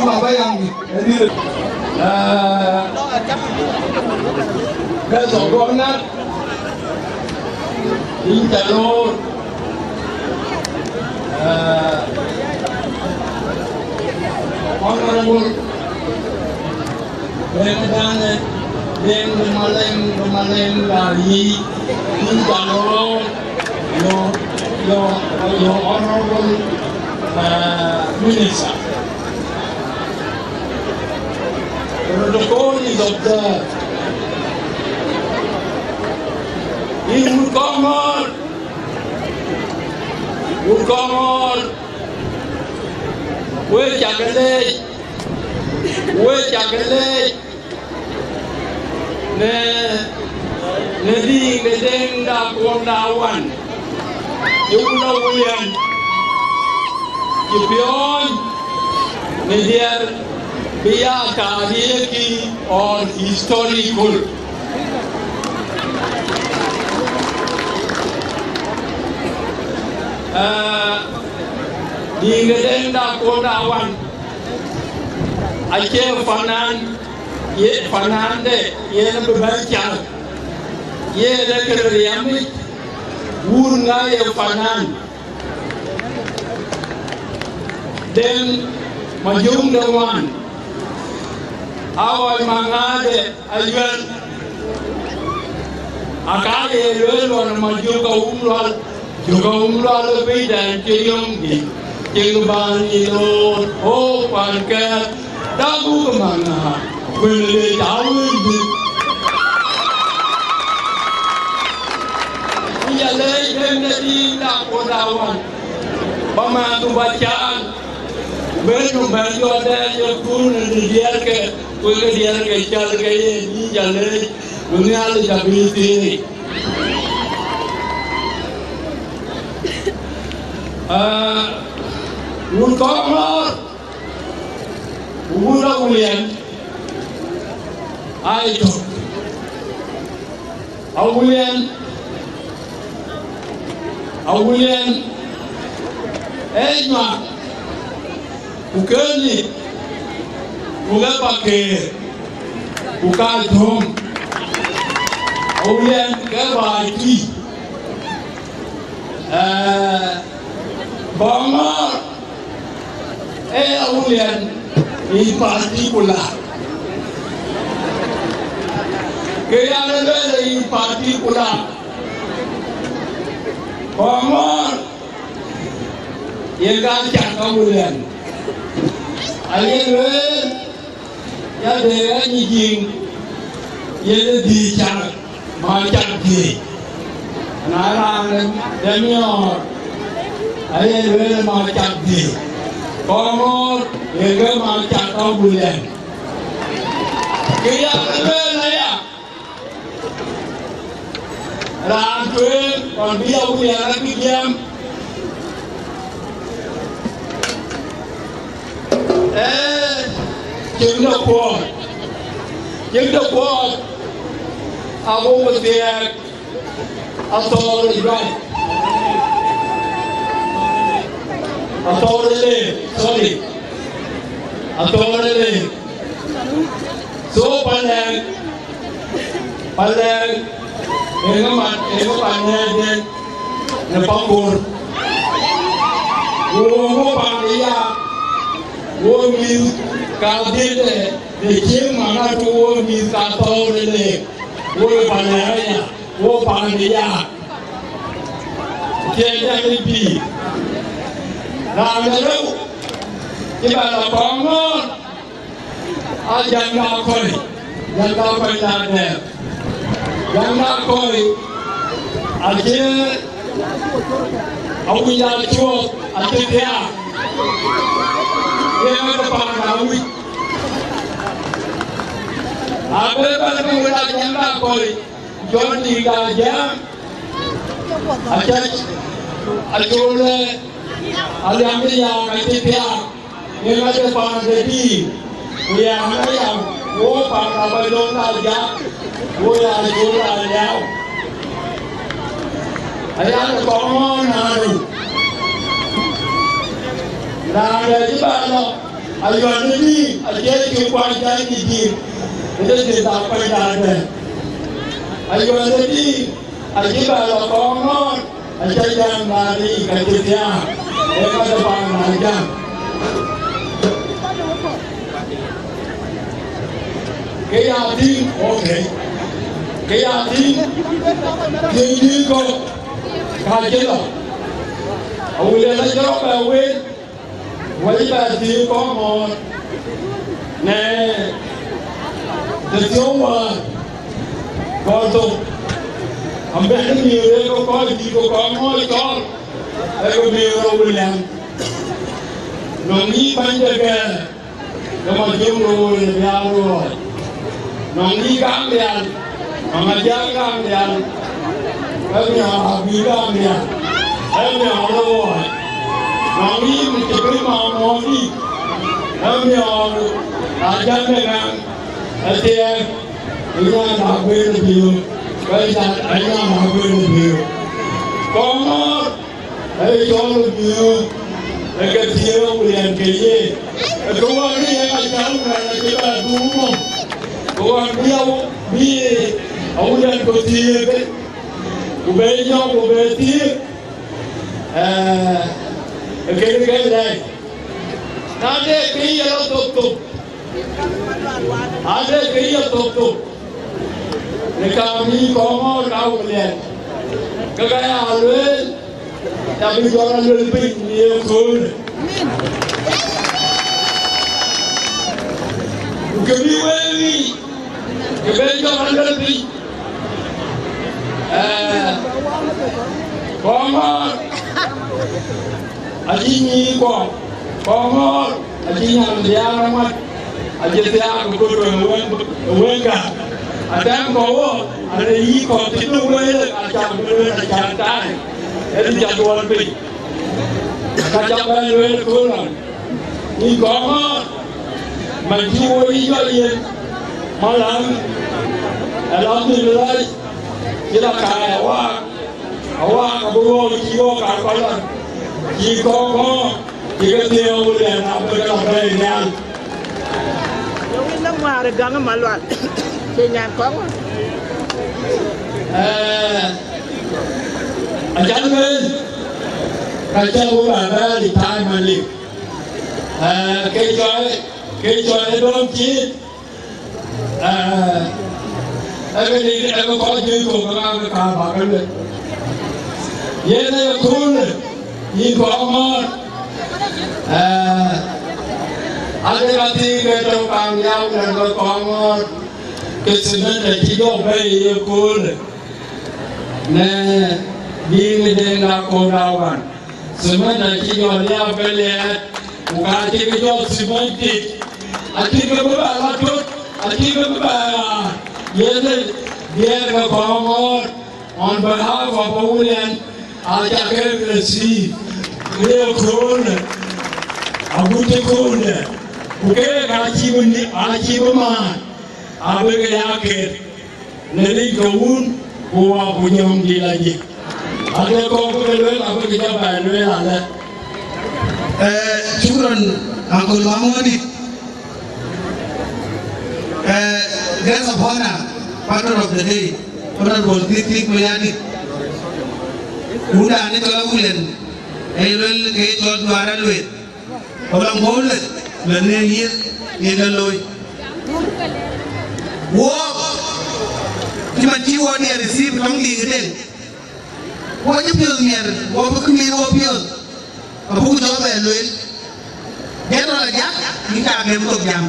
Baba Yaŋ, eh, Guest of Honor, yïn ca loor, eh, Honorable Deŋ Dane, Deŋ de Malem, de Malem Gari, yïn ca loor, your, your, your Honorable, eh, Minister. Protocol is observed. In Wulkɔŋɔɔr, Wulkɔŋɔɔr, we cak leec, we cak leec. Në, në Diŋ de Deŋ de Akɔŋ de Awan, cï wun Awulian, cï piɔ̈ɔ̈ny në diɛɛr bï ya taarikhi or historical. Ah, Diŋ de Deŋ de Akɔŋ de Awan, acie fanan, ye fanande yen bï bɛ̈n cath, yen ë kë riɛmic, wun ŋa ye fanan. Deŋ Majöŋ de ŋuan, Aɣɔc Maŋaade Ayuɛl, aka ye lueel ɣɔn Majöŋ Awum Lual, Jök Awum Lual ë piny dɛn cï yöŋ dït, cï bän yï loor, o kuan kɛ̈ɛ̈t, dak buk maŋa, kuël le ca wël dït. Ku ya leec Deŋ de Diŋ de Akɔŋ de Awan, ba mɛnhdu ba caan, bɛ̈ndu bɛ̈n jɔt dɛɛr ye kun në diɛɛrke, ku ke diɛɛrke cäl ke ye, yïn ya leec, ku Nhialic abï thiëëc. Ah, Wulkɔŋɔɔr, ku wun Awulian, aa ye tök. Awulian, Awulian, ee nyuak, ku kënë, ku ke Pakëër, ku ka döŋ. Awulian ke baai tui. Eh, Kɔŋɔɔr, ee Awulian in particular. Kë ya lueel in particular. Kɔŋɔɔr, ye ka cak Awulian. Aye lueel, ya de ɣɛn Jiŋ, yen ë dhil cak, ma cak dhil. Na raan de miɔɔr, aye lueel ma cak dhil. Kɔŋɔɔr, ye ke ma cak Awulian. Kë ya lueel aya, raan tueŋ ɣɔn bï Awulian abï jiɛɛm. Eh, cïn de kuɔɔt, cïn de kuɔɔt, ago we thiɛɛk, athɔɔr ë juac, athɔɔr ë leek, sorry, athɔɔr ë leek. So, Palɛɛŋ, Palɛɛŋ, eeŋë mat, eeŋë pan nɛɛden në Pakor. Wo, wo pan de ya, wo mïth ka dhiëndë, de cieŋ man atu wo mïth ka thɔɔr ë leek, wo ye Palɛɛŋ aya, wo pan de ya. Cie jam ë pïïr. Raan de rou, cï bɛ lɔ kɔŋ ŋɔ̈ɔ̈r. A jam da kɔc, jam da kɔc da dɛɛr. Jam da kɔc, acie awuc da cuɔp, acie thiaak. Yen ë ke paan da awuc. Abë bɛ̈n ke wën a jam da kɔc, jɔt dïït da jam. Acac, acol, eh, aliam de ya ka cï thiaak. Yen ade paan de dïïr, ku ya aya, wo paan aba dɔm da jak, wo ya jol da liau. Aya de kɔŋ ŋɔɔn na du. Raan de cï ba lɔ, Ayuɔ̈n ë dïït acie cï kuany jai dït dïït, ënë dït aa kuany jai bɛ̈n. Ayuɔ̈n ë dïït acï bɛ lɔ kɔɔr ŋɔ̈ɔ̈r, acie jam bä dïït ka cï thiaak, ee ka de paŋ na jam. Ke ya tïŋ, okay. Ke ya tïŋ, tïŋ dïït kɔ̈k, ka cï lɔ. Awulian acï rɔt bɛ wël, wël bɛ thiëëk kɔc ŋɔ̈ɔ̈r, në të thiɔ̈u wäär kɔc thok. Abɛ̈n miëër ë ke kɔc dït ke kɔc ŋɔ̈ɔ̈r cɔl, ee ke miëër Awulian. Nɔŋ yï bäny de gɛ̈ɛ̈r, ke ma jɔŋ looi në biaar looi. Nɔŋ yï kaŋ dial, nɔŋ Ajak kaŋ dial, ke miɔɔr abï kaŋ dial, ke miɔɔr looi. Nɔŋ yï mi cï bï ma mɔ̈ɔ̈r dït, ke miɔɔr Ajak de ŋaŋ, ë thiɛɛk, ë nyan akuën ë piöök, ke nyan, ë nyan akuën ë piöök. Kɔn ŋɔ̈ɔ̈r, ee cɔl ë piöök, ee ke thiëëk Awulian ke ye. Ee ke wään bï yen Ajak wään acï bɛ dhuur mɔ̈u. Ke wään bï Awu-, bï Awulian ke thiëëk, ku bɛ nyɔk, ku bɛ thiëëk. Ee, ee kënë ke lɛc. Na de kë ye lɔ thok thok, ade kë ye thok thok, në kaam yï kɔn ŋɔ̈ɔ̈r ka Awulian, ke ka ya lueel, ya bï jɔt aluel piny në ye köölë. Ku kë bï wëëu yiic, kë bï jɔt aluel piny. Ee, kɔn ŋɔ̈ɔ̈r. Acï nyïïn kɔ̈k, kɔc ŋɔ̈ɔ̈r, acï nyan diaar amat, acï thiaak ë kööl ë wëŋ, ë wëŋ gäk. Atɛ̈ɛ̈n kɔ̈k wɔ, anë yï kɔ̈k cï döŋ wël, acak bï lueel, acak taai, ënë cak duɔl piny. Ka cak bɛ̈n lueel ë kööl nɔm, yïn kɔc ŋɔ̈ɔ̈r, man cï wo yï jɔl yen, maläŋ, alhamdulillah, cï la kaai awaak. Awaak abï ɣɔ̈k cï ɣɔ̈k ka kɔc lɔ, cï kɔ̈k kɔ̈k, cï ke thiëëk Awulian abï ke lɔ bɛ̈ɛ̈i nhial. Yo, wën la ŋuäär ë gäŋ ë Malual, cie nyan kɔ̈k wä. Ee, acan bɛ̈ɛ̈i, ka cä wo ba bɛ̈ɛ̈i time aliu. Ee, ke cɔl, ke cɔl ë dɔm cït, Ee, ee, kënë, ee, kɔc juëc kɔ̈k ke ŋa ke kaar bä ke luel. Yen ee köölë, yïn kɔc ŋɔ̈ɔ̈r. Ee, ade ka thii ke tɔ̈u kaŋ yau nɛn ke kɔc ŋɔ̈ɔ̈r, ke cement acï jɔ bɛ̈ɛ̈i ye köölë. Në dïït në Deŋ Akon Awan. Cement acï jɔ liääp ke lɛɛt, ku ka cï ke jɔ cement tit. Acï ke bï bɛ lɔ tök, acï ke bï bɛ yen diɛɛr ke kɔŋɔɔr on behalf of Awulian, aca ke receive. Ye köölë, agut cï köölë, ku keek acï bï ni-, acï bï maan, abï ke ya ket. Në rin ke Wun, ku Wä, ku Jɔŋdït Lajik. Ade kɔ̈k bï ke lueel, abï ke jɔ bɛ lueel alë. Eh, shukran, Uncle Mamuɔ̈ɔ̈t. Eh, guest of honor, patron of the day, Honorable Thiëk Thiëk Mayardit. Wunda ni cɔl Awulian, ee lueel ke cɔl Duar Alueth. Kɔlɔŋ bɔ̈ lë, lë në yiëth, yen ë looi. Wok, cï man cï wɔ diɛɛr receive tɔŋ dïït ëdën. Wɔ cï piɔ̈ɔ̈th miɛt, wɔ bï këmïïn wɔ piɔ̈ɔ̈th. Abuk jɔ bɛ lueel. General Ajak, yïn ca gɛm thok jam.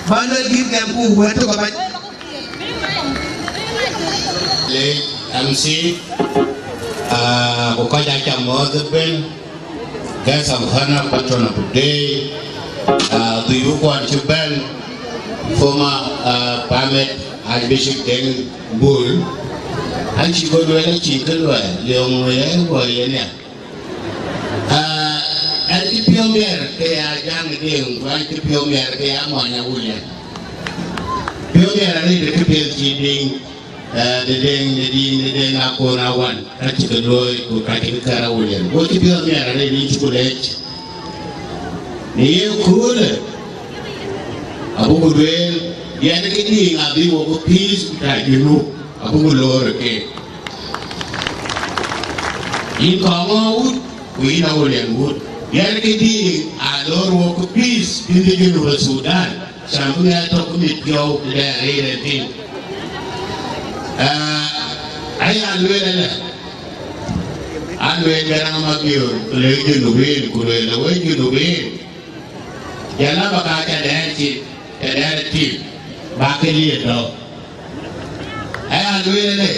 Ba lueel gït gɛm ku wɛ̈t tök abac. Leec M C, ah, ku kɔc aa cam mɔ̈ɔ̈th ëbën, guest of honor, patron of the day, ah, dhuibukuɔn cï bɛ̈n, former, ah, Pamet Archbishop Deng Bul, an cï bɔ̈ lueel acïn kë luɛɛl, liɔŋ ë wɔ yen ya. Ah, an cï piɔ̈u miɛr ke ya Jaŋ Deŋ, ku an cï piɔ̈u miɛr ke ya mɔny Awulian. Piɔ̈u miɛr arëët ë këpiɛth cï Deŋ, eh, de Deŋ, de Deŋ, de Deŋ Akon Awan, ka cï ke looi, ku ka cï ke kär Awulian. Go cï piɔ̈u miɛr arëët yïn cï ku leec. Në ye köölë, Abuk lueel, yɛn ke diiŋ adhil wok peace ku ta Junub, abuk loor ke. Yïn Kɔŋɔɔr wut, ku yïn Awulian wut. Yɛn ke diiŋ aloor wok peace bï Junub Sudan, can bï ŋɛk tök mit piɔ̈u dɛ rëër en tïŋ. Ah, aya lueel ëlë, alueel Garaŋ Mabiöör, ku lueel Junubin, ku lueel wek Junubin. Jalaba ka ca dɛɛr cin, ca dɛɛr tim, ba ke liet dɔ̈k. Aya lueel ëlë,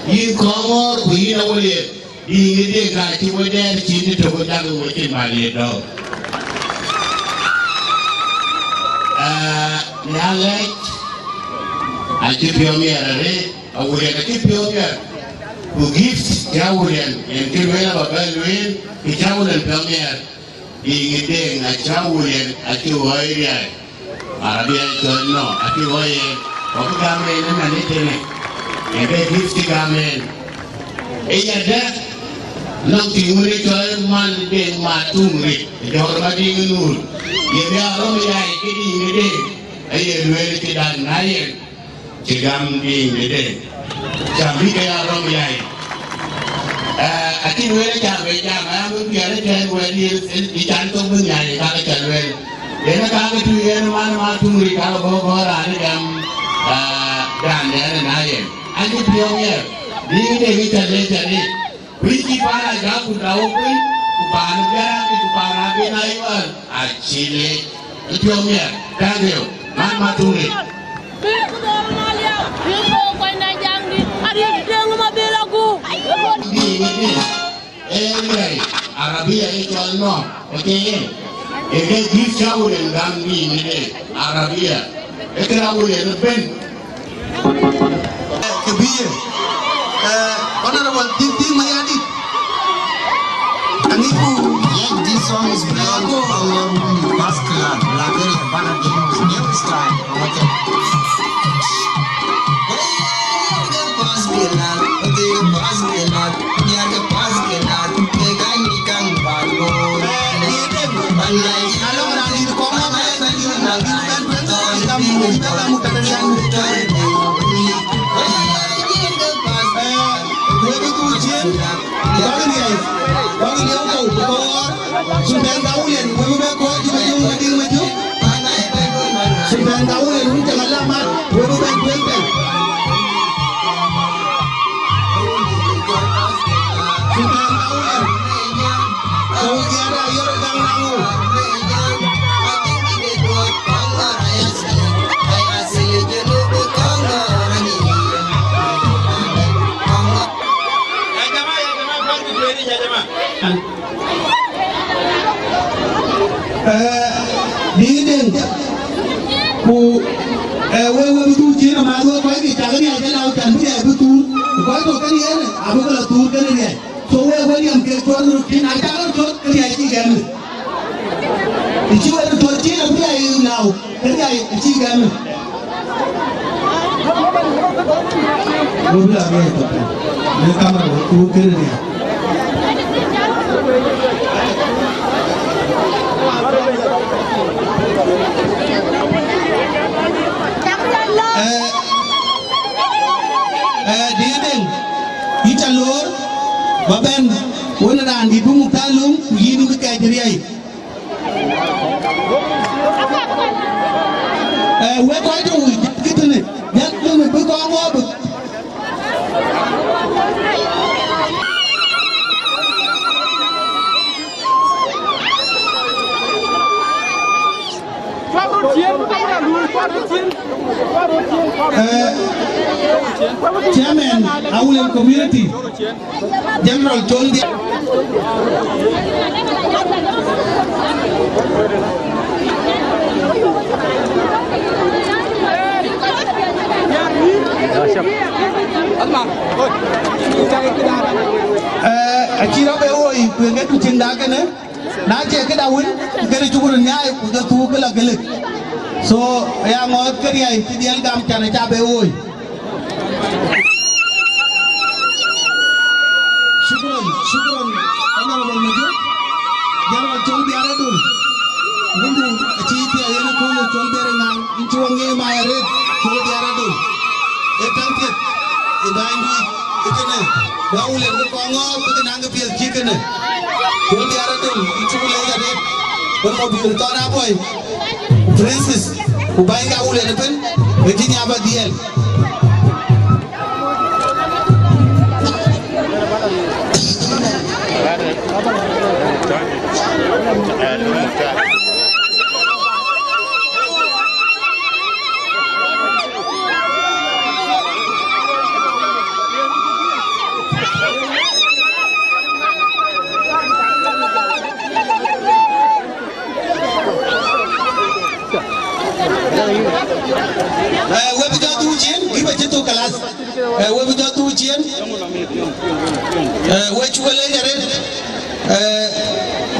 yïn Kɔŋɔɔr ku yïn Awulian, yïn ë dek ka cï we dɛɛr cin ë tök, we cak we cin ba liet dɔ̈k. Ah, Nhialic acï piɔ̈u miɛt arëët, Awulian acï piɔ̈u miɛt, ku gift cï Awulian, yen kë lueel aba bɛ lueel, kë cï Awulian piɔ̈u miɛt. Diŋ ë Deŋ acä Awulian acï ɣɔ̈i riäi. Arabia cɔl nɔ acï ɣɔ̈i yen. Wɔ bï gam en ëmɛn ë tënë. Yen ke gift cï gam en. Ë yadë nɔŋ tiŋ wën ë cɔl man Deŋ ma tuŋ rit. Jɔ̈ɔ̈r ma diŋ ë nuur. Ye bï arɔm yai ke diŋ ë Deŋ. Aye lueel cï dan na yen. Cï gam diŋ ë Deŋ. Cam bï ke ya rɔm yai. Eh, acïn wël ë cam bï jam, aya bï piɛl ë tɛ̈n wël yen, ë can thok bï nyaai, ka ke cä lueel. Yen ë ka ke tui yen man ma tuŋ ri ka ke bɔ̈ bɔ̈ raan ë gam, eh, dan dɛn ë na yen. Acï piɔ̈u yen. Diŋ ë Deŋ ë cä le cä le. Kuc cï paan Ajak ku tɔ̈u kuc, ku paan Biarak, ku paan Aben Ayual, acï leec. Ë piɔ̈u miɛt, thank you. Man ma tuŋ leec. Bï ku dhɔ̈l Maliau, bï ku kɔc na jaŋ dït, ariëc Deŋ ma dhil agu. Dï, dï, dï. Ee, ee, Arabia ë cɔl nɔ, ë ke yen. Ë ke dït cä wun en gam dï, dï, dï. Arabia. Ë kë ra wun en ëbën. Kë bï ye, eh, Honorable Dït Dït Mayardit. Ani ku. Yes, this song is belong to our first class, Liberia, Bana James, next time, okay. Wek ë dhuk cin, bäk riɛi, bäk riɛu kɔ̈u, kɔɔr, Sultan Gawulian, wek bï bɛ kɔɔr cï bï jöŋ Madiŋ Majök. Sultan Gawulian, wun cä ŋa la mat, wek bï bɛ tueŋ pɛ̈l. Sultan Gawulian. Eh, dïït den, ku, eh, wek, wek bï dhuk cïn amath, wek kɔc kï cak riɛc ëlau, can bï riɛc bï thuur, ku kɔc tɔ̈ kënë yen, abï ke lɔ thuur kënë riɛc. So wek, wek riɛm kek cuɔt röt cïn, na cak röt cuɔt, ke riɛc cï gɛm. Të cï wek röt cuɔt cïn, abï riɛc lau, ke riɛc cï gɛm. Wek bï la riɛc tɔ̈ piny, në kamera wek, ku wek kënë riɛc. Eh, eh, dïït den, yïn ca loor, ba bɛ̈n, wën raan dït bï muk thaal löŋ, ku yïn bï kɛɛc riɛi. Eh, wek kɔc tɔ̈ wïc, jäl kï tënë, jäl kï tënë, bï kɔn ŋɔɔk bï. Eh, Chairman, Awulian Community, General Chol Biar. Eh, acï rɔt bɛ woi, ku ë ke tu cïn dak kënë. Na cie këda wën, kënë cuk röt nyaai, ku jɔ thuk kë la gëlë. So, ya ŋɔɔth kë riɛi cï dhiɛl gam can acä bɛ woi. Shukran, shukran, Honorable Majok. General Chol Biar Adul. Wëndu acï thiɛɛu yen ë kööl. Col Biɛɛr Ŋaŋ, yïn cï wɔ ŋic ma ya rëët, Col Biɛɛr Adol. Ee täŋ piɛth, ee bäny wïc, ee kënë, bä wulën ke kɔŋ ŋɔɔk, ke ke naŋ ke piɛth cï kënë. Col Biɛɛr Adol, yïn cuk leec arëët, wën Mabiöör Thɔn Abuɔi, ku Princess, ku bäny ka wulën ëbën, ee cï nyaap adhiɛl. Eh, we bï jɔ dhuk ciëën, kï bä cï thök kalas. Eh, we bï jɔ dhuk ciëën. Eh, we cuk leec arëët. Eh,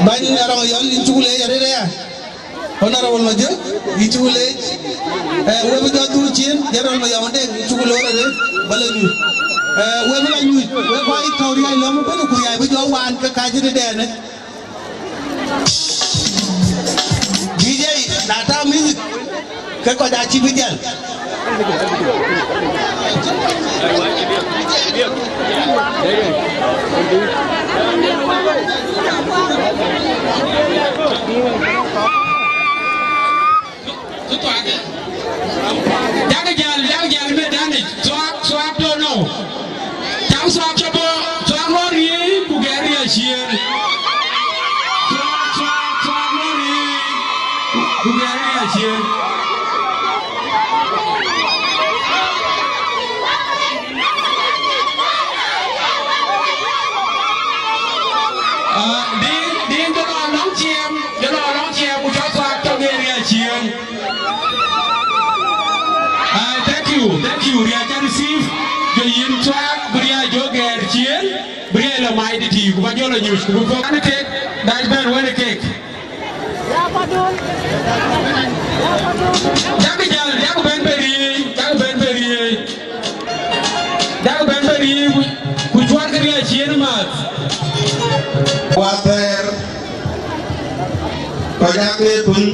bäny Arɔŋ Yɔl, yïn cuk leec arëët aya. Honorable Majök, yïn cuk leec. Eh, we bï jɔ dhuk ciëën, General Mayɔm Deŋ, yïn cuk loor arëët, bä lɔ nyuc. Eh, we bï lɔ nyuc, we kɔc tɔ̈u riac lɔ̈m ëbën, ku riac bï jɔ waan ke kacït ëdɛnë. D J, na tääu music, ke kɔc acï bï jäl. Jakï jäl, jakï jäl, me danic, thuak, thuak dono. Cam thuak cä bɔ̈, thuak lɔ riëëc, ku gɛ̈r riëëc ciëën. Thuak, thuak, thuak lɔ riëëc, ku gɛ̈r riëëc ciëën. Ah, din, din, jɔl lɔ lɔŋ ciɛɛm, jɔl lɔ lɔŋ ciɛɛm, ku cä thuak tɔ gɛ̈r riëëc ciëën. Ah, thank you, thank you. Riac ca receive, jɔ yïn thuak, bï riac jɔ gɛ̈r ciëën, bï riac lɔ mac tëtïï, ku bä jɔ lɔ nyuc, ku bï pɔ̈k. An kek, dac bɛ̈n wën kek. Jakï jäl, jakï bɛ̈n bɛ riëëc, jakï bɛ̈n bɛ riëëc. Jakï bɛ̈n bɛ riëëc, ku, ku cuatkï riac ciëën maath. Wäthɛɛr, kɔc aa ke thun,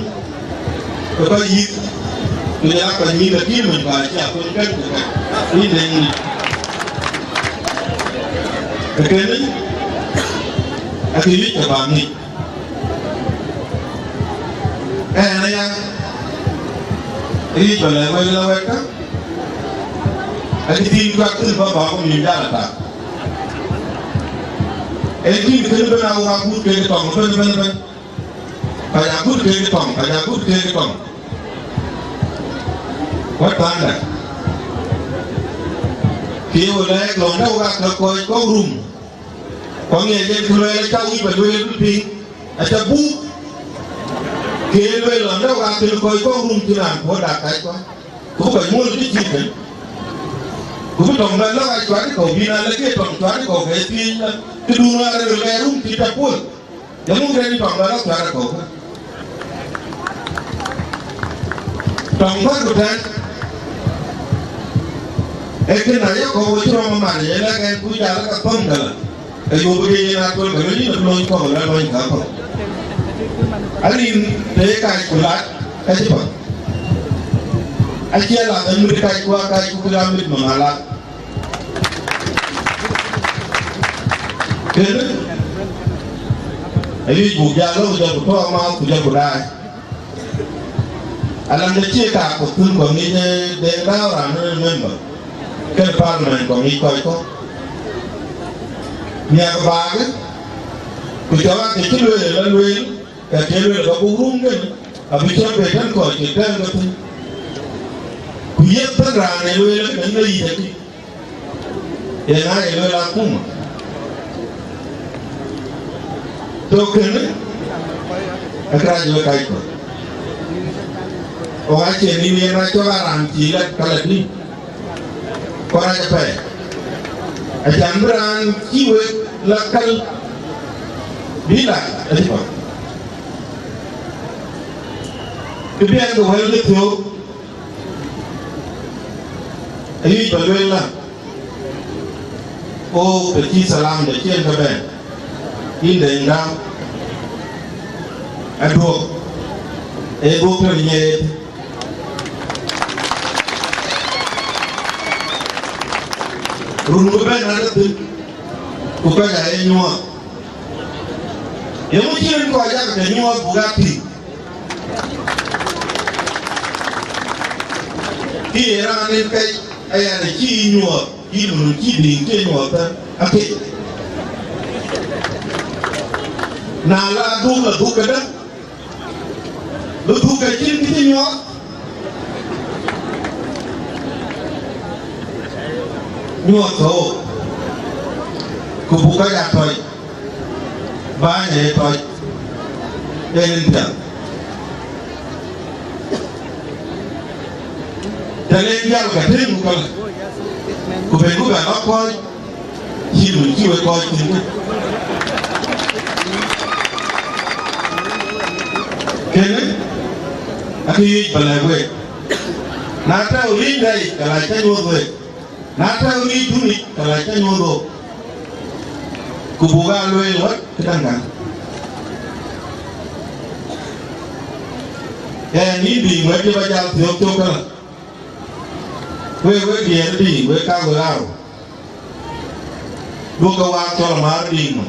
ë kɔc yïth, ku jɔl aa kɔc mïth akï mony bä cä thun kën ku kën, yïn dɛ̈ŋ nï. Ë kënë, akï wïc ke bä ŋic. Ɛn aya, ë yïc bä lɛ̈k wek la wɛ̈t kä, akï thïn kuak thïn bä bä ku mïth jal atak. Ee tïŋ kënë bën a wok akut kek tɔŋ ëbën, ëbën, ëbën. Kɔc akut kek tɔŋ, kɔc akut kek tɔŋ. Wät panda. Kï ye we lɛ̈k lɔn dä wok akë kɔc kɔ̈k rum. Ku aŋiɛc en kë lueel acä wïc bä lueel bï piŋ, acä buk. Kë ye lueel lɔn dä wok akë kɔc kɔ̈k rum cï raan puɔ̈u dak kackua. Ku bï kɔc muɔ̈l kë cït kën. Ku bï tɔŋ bɛ lɔ̈k a cuat kɔ̈u bï na lek ye tɔŋ cuat kɔ̈u ke thiëëc la. Këdun ŋaar rëër kɛ rum cït tɛ puɔ̈l. Yeŋö kën tɔŋ bä lɔ kuɛ̈r ë kɔ̈u? Tɔŋ bä ku tɛ̈n, ee kën ayek kɔ̈u wecï rɔm ëmän, ye lɛ̈k ɛn ku jal ka thöŋ këlä, ke yöök bï ke yen atuɔl ke lueel yïn abï lony kɔ̈u, lɔ lony ka kɔ̈u. Arin të ye kac ku lat, ka cï path. Acie lath amit kac ku akac ku kë amit nɔm alath. Kënë, ayuc buk jal lɔ ku jɔl ku tɔ̈ amääth ku jɔl ku daai. Alaŋde cie kaak ku thun kɔ̈k ŋic, eh, Deŋ Dau raan ë member. Kën parliament kɔ̈k ŋic kɔc kɔ̈k. Miäk baakë, ku cɔk aa kë cï lueel ë la lueel, ka cï lueel ka buk rum kënë, abï cɔl be tën kɔc kek tɛ̈ɛ̈n ke thïn. Ku yiëth bɛ̈n raan ë lueel ë kënë yic akï. Yen aa ye lueel akuma. Tök kënë, ë kërac wek kac kɔ̈k. Ɣok acïn nïn yen acɔk a raan cï lɛ̈k ka lɛ̈k nïn. Kɔc rac apɛi. Acan bï raan cï wek la käl bï la acï kɔc. Kë biɛɛn ke wël ke thiöök, ayuc bä lueel la, o ke cï salam de cien ke bɛ̈n, yïn de ŋa, aduɔ̈k. Ee buk tɔ̈ nyiɛɛt. Run bï bɛ̈n adï thïn, ku kɔc aa ye nyuɔɔth. Yeŋö cï rin kɔc yak ke nyuɔɔth buk aa tïŋ? Kï ye raan en kɛc aya, të cï yï nyuɔɔth, yïn nu cï dïŋ cï nyuɔɔth thɛn, akëc. Na la dhuk, la dhuk këdë? Bï dhuk ke cïn kë cï nyuɔɔth. Nyuɔɔth thou, ku buk kɔc aa tɔc, bäny ë tɔc, en en piath. Të le jäl ka tëëŋ ku kɔl, ku ben ku bɛ lɔ kɔc, cï mun cï we kɔc thïn. Kënë, akë yic bä lɛ̈k week. Na tɔ̈u ric dai, ka la cä nyuɔ̈th week. Na tɔ̈u ric dunic, ka la cä nyuɔ̈th week. Ku buk aa lueel wät këdäŋ kan. Ɛn, yïn bï wɛ̈t cï bä jal thiɔ̈k cök këlä. Wek, wek diɛɛr dï, wek ka wek aa rou. Duɔ̈kkë waak cɔl maar dï mɔ.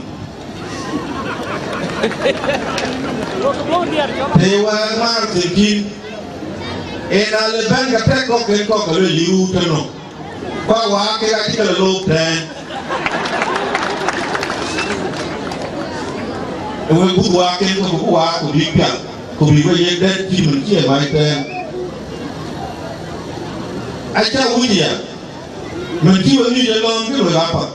Të waak maar thïn kïn, en ale bɛ̈n ka tɛ̈k kɔ̈k ken kɔ̈k ka luel liu tënɔ. Ku waak kek acï ke lɔ loop tɛ̈ɛ̈n. Ë wek buth waak ken, ku bï waak ku bïk pial, ku bïk we yiëk dɛ̈t cït mën cï ë mac tɛ̈ɛ̈n. Acä wuc ya, mën cï we nyuc ë lɔ̈ɔ̈m kë wek apath.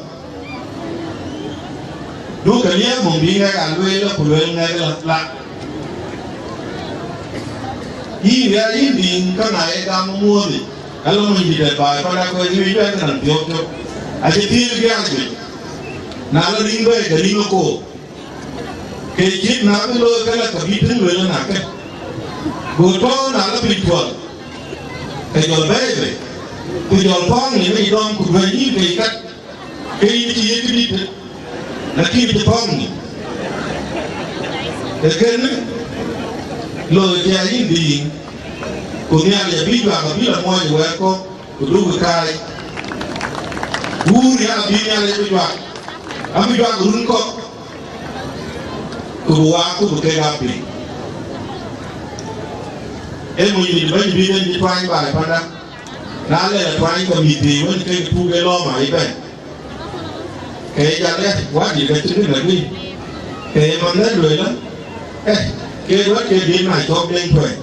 Duɔ̈kkë liɛɛm mum bï ŋɛk aa lueel, ku lueel ŋɛk la, la. Yïn ya yïn dïŋ, ka na ye gam muɔ̈ɔ̈th yic, ka lɔ mony dït ë baai, panda kuɛth yï bɛ̈n ke nɔn thiɔ̈k cök. Acï thiëëc biäk juëc. Na lɔ rïŋ bɛ̈ɛ̈i, ke rïŋ ë koor. Ke cït na bï looi këlä, ke bï tïŋ lueel ënakë. Go tɔ̈ɔ̈u na lɔ piny puɔl, ke jɔl bɛ̈ɛ̈i bei, ku jɔl pɔ̈ɔ̈ŋ ë mec dɔm, ku duɛ̈ny yïn ke yï kat, ke yïn cï yiëk dït, lakin cï pɔ̈ɔ̈ŋ. Ee kënë looi cï a yïn dïïŋ, ku Nhialic abï juak, abï lɔ muɔɔc ë wɛ̈ɛ̈t kɔ̈k. Ku duk kääc, wuur ya abï Nhialic bï juak, abï juak run kɔ̈k, ku bï waak ku bï kek aa piŋ. Ee mony dït bɛ̈ny bï bɛ̈n cï tuany baai panda, na lɛl atuany ke mïth thii wën kek puk ë lɔ̈ɔ̈m aa bɛ̈n. Ke ye jal ë wädït ke cïn kën adui, ke ye man ë lueel, eh, ke duɔ̈t ke dhiëth na cɔk deŋ tuɛny.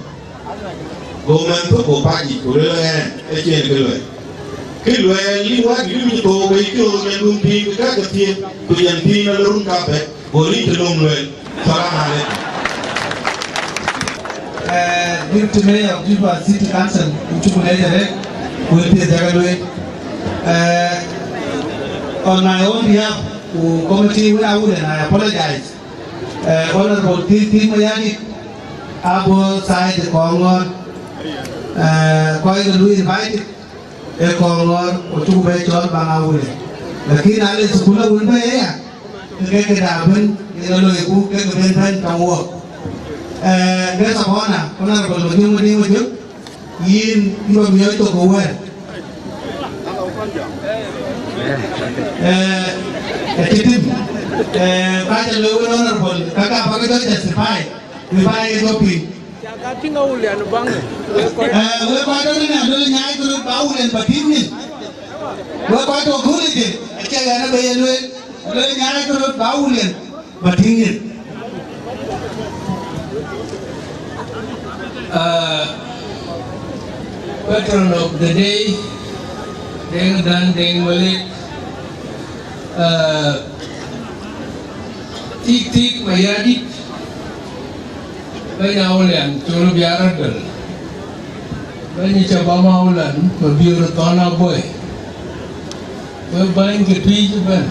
Go mɛnh thök go pac yic, ku lueel ɣɛn, ë cïn kë luɛɛl. Kë luɛɛl yïn wädït, yïn cï thook, ke yï piɔ̈ɔ̈th yen run thiin, ke kɛ̈k ke thiëëk, ku yɛn thiin ala run kapɛ̈t, go rin cï löŋ lueel. Salam aleikum. Eh, Deputy Mayor of Juba City Council, in cuk leec arëët, ku ë piɛth jaka lueel. Eh, on my own behalf, ku committee wën a wun, and I apologize. Eh, Honorable Thiëc Thiëc Mayardit, abɔ̈ side Kɔŋɔ̈ɔ̈r, eh, kɔc ke lui invited ë Kɔŋɔ̈ɔ̈r, ku cuk bɛ cɔl baŋ a wun. Lakin na le thukul a wun bɛ ya, ke ke da bɛ̈n, ke ke loi ku, ke ke ben bɛ̈n tɔŋ wok. Eh, guest of honor, Honorable Majök Madiŋ Majök, yïn, yïn ba miɔɔc thok ë wɛ̈ɛ̈r. Eh, eh, cï tim, eh, ka cä looi wën Honorable, ka ka bä ke jɔ justify, bï bä ye jɔ piŋ. Ca ka tïŋ Awulian baŋ. Eh, wek kɔc tɔ̈ tënë, aluel nyaai ke röt ba Awulian ba tïŋ nyin. Wek kɔc tɔ̈ kööl ë jël, acie ɣɛn abï ye lueel, aluel nyaai ke röt ba Awulian ba tïŋ nyin. Uh, patron of the day, Deŋ Dan Deŋ Malik, uh, Thiëc Thiëc Mayardit, bɛ̈ny Awulian, col biar adöl. Bɛ̈ny cä bä Mawlan, Mabiöör Thɔn Aboi. Wek bäny ke Tuic ëbɛ̈n,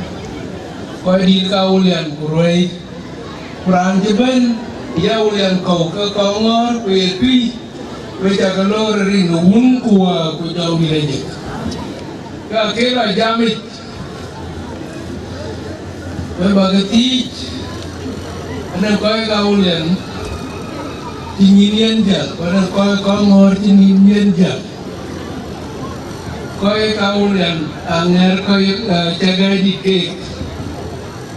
kɔc dït ka Awulian ku ruɛ̈i, ku raan cï bɛ̈n ya Awulian kɔ̈u ke Kɔŋɔ̈ɔ̈r ku ye Tuic, wek cä ke loor rin ë wun ku wäär ku jɔŋdït ajëk. Ka ke lɔ jamic, wek bä ke thiic, ënë kɔc ka Awulian, cï nyin yen jäl, wala kɔc Kɔŋɔ̈ɔ̈r cï nyin yen jäl. Kɔc ka Awulian aŋɛ̈r kɔc, eh, cä gäi dït keek.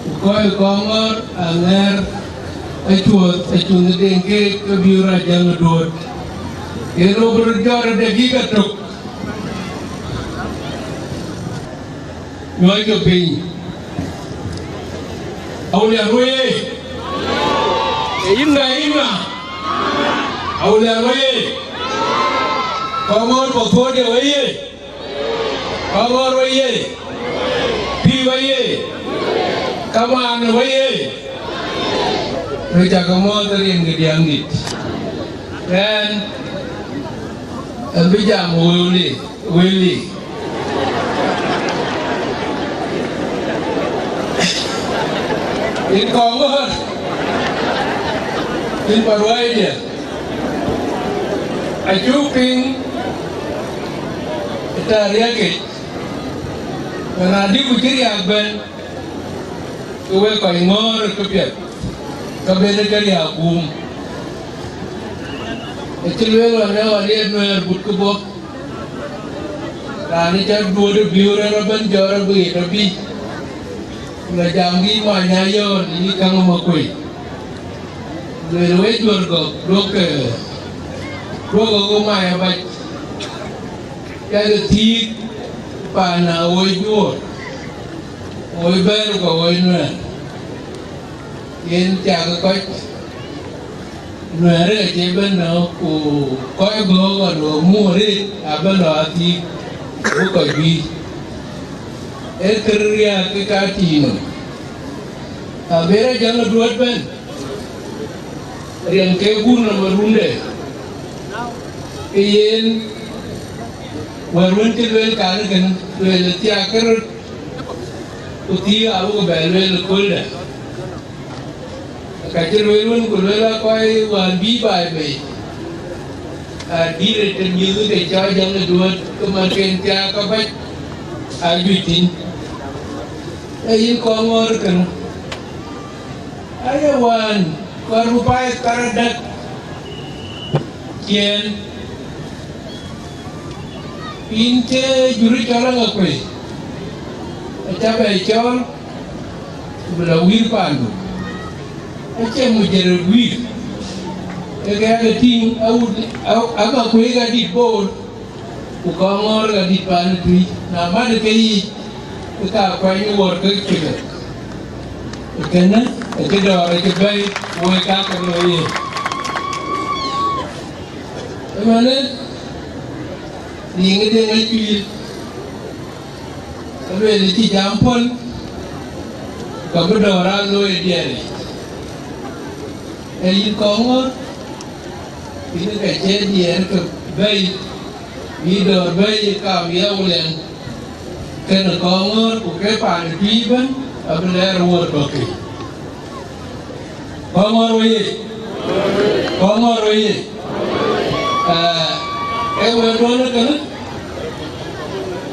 Ku kɔc Kɔŋɔ̈ɔ̈r aŋɛ̈r acuɔth, acuɔth ë deŋ keek ke bï rɔt jäl ë duööt. Yen rɔt bï rɔt jɔt ë dakika tök. Nyuɔɔckë piny. Awulian wei! Ee yïn ŋa, yïn ŋa? Awulian wei! Kɔŋɔ̈ɔ̈r Pathuyith wei! Kɔŋɔ̈ɔ̈r wei! Pïïr wei! Kamaan wei! Wek cä ke mɔ̈ɔ̈th rin ke diäŋdït. Ɣɛn, ɣɛn bï jam wëu lik. Wëli. Yïn Kɔŋɔ̈ɔ̈r, yïn Paruaide, acuk piŋ ë tɛ̈ riääk yic, na dï ku cï riääk bɛ̈n, ke wek kɔc ŋɔ̈ɔ̈r ë këpiɛth, ke ben ë ke riääk guum. Acï lueel ɣɔn ë ɣɔn ye Nuɛɛr but kë bɔ̈. Raan ë cä duööt ë biöör ë rɔt bɛ̈n jɔt abï ɣet abï, ku la jam kï many ayɔ̈ɔ̈l yï käŋ ë Makuei. Lueel wek juöör gɔ̈k, duökë, duökë ɣöö many abac, cä ke thiëëk paan ë woi juöör, woi bɛ̈ɛ̈r ku woi Nuɛɛr. Yen cak kɔc Nuɛɛr ë cie bɛ̈n nɔ̈k, ku kɔc gɔ̈k ɣɔn ɣok muk arëët abï lɔ athïïk, bï kɔc guiir. Ee kër riääk ke ka tiiŋ nɔm. Abëër ajäŋ ë duööt bɛ̈n, riɛm ke guur nɔm ë runde, ke yen wɛ̈t wën cï lueel kan ë kënë, lueel thiaak ke röt, ku thiëëk abï ku bɛ lueel ë kööldä. Ka cï lueel wën, ku lueel aa kɔc wään bï baai bei, aa dït ë të mïth ke cɔɔc jäŋ ë duööt, ke märken thiaak kapäc aa juëc thïn. Ee yïn Kɔŋɔ̈ɔ̈r kënë, aye wään kɔɔr bï baai karadäk ciëën. Yïn cï jur cɔl Aŋakuei, acä bɛ cɔɔl, ku bï lɔ wïïr paandu. Acie mujarrab wïïr, ke ke ya ke tïŋ awut, a, Aŋakuei ka dït Bor, ku Kɔŋɔ̈ɔ̈r ka dït paan ë Tuic. Na mat ke yiic, ke ka kuany ë wuɔɔr ke cï ke. Kënë, acï dɔ̈ɔ̈r acï bɛ̈i, woi ka ke looi ye. Ëmënë, liŋ ë deŋ acuil, alueel cï jam puɔ̈l, ka bï dɔ̈ɔ̈r aa looi ë diɛɛr yic. Ee yïn Kɔŋɔ̈ɔ̈r, yïn ka cie diɛɛr ke bɛ̈i, bï dɔ̈ɔ̈r bɛ̈i ë kaam ye Awulian, kenë Kɔŋɔ̈ɔ̈r, ku ke paan ë Tuic ëbën, abï lɛɛr wuɔɔr tɔ̈ ke. Kɔŋɔ̈ɔ̈r wei ye! Kɔŋɔ̈ɔ̈r wei ye! Aa, ee wɛ̈t duɔ̈n ë kënë,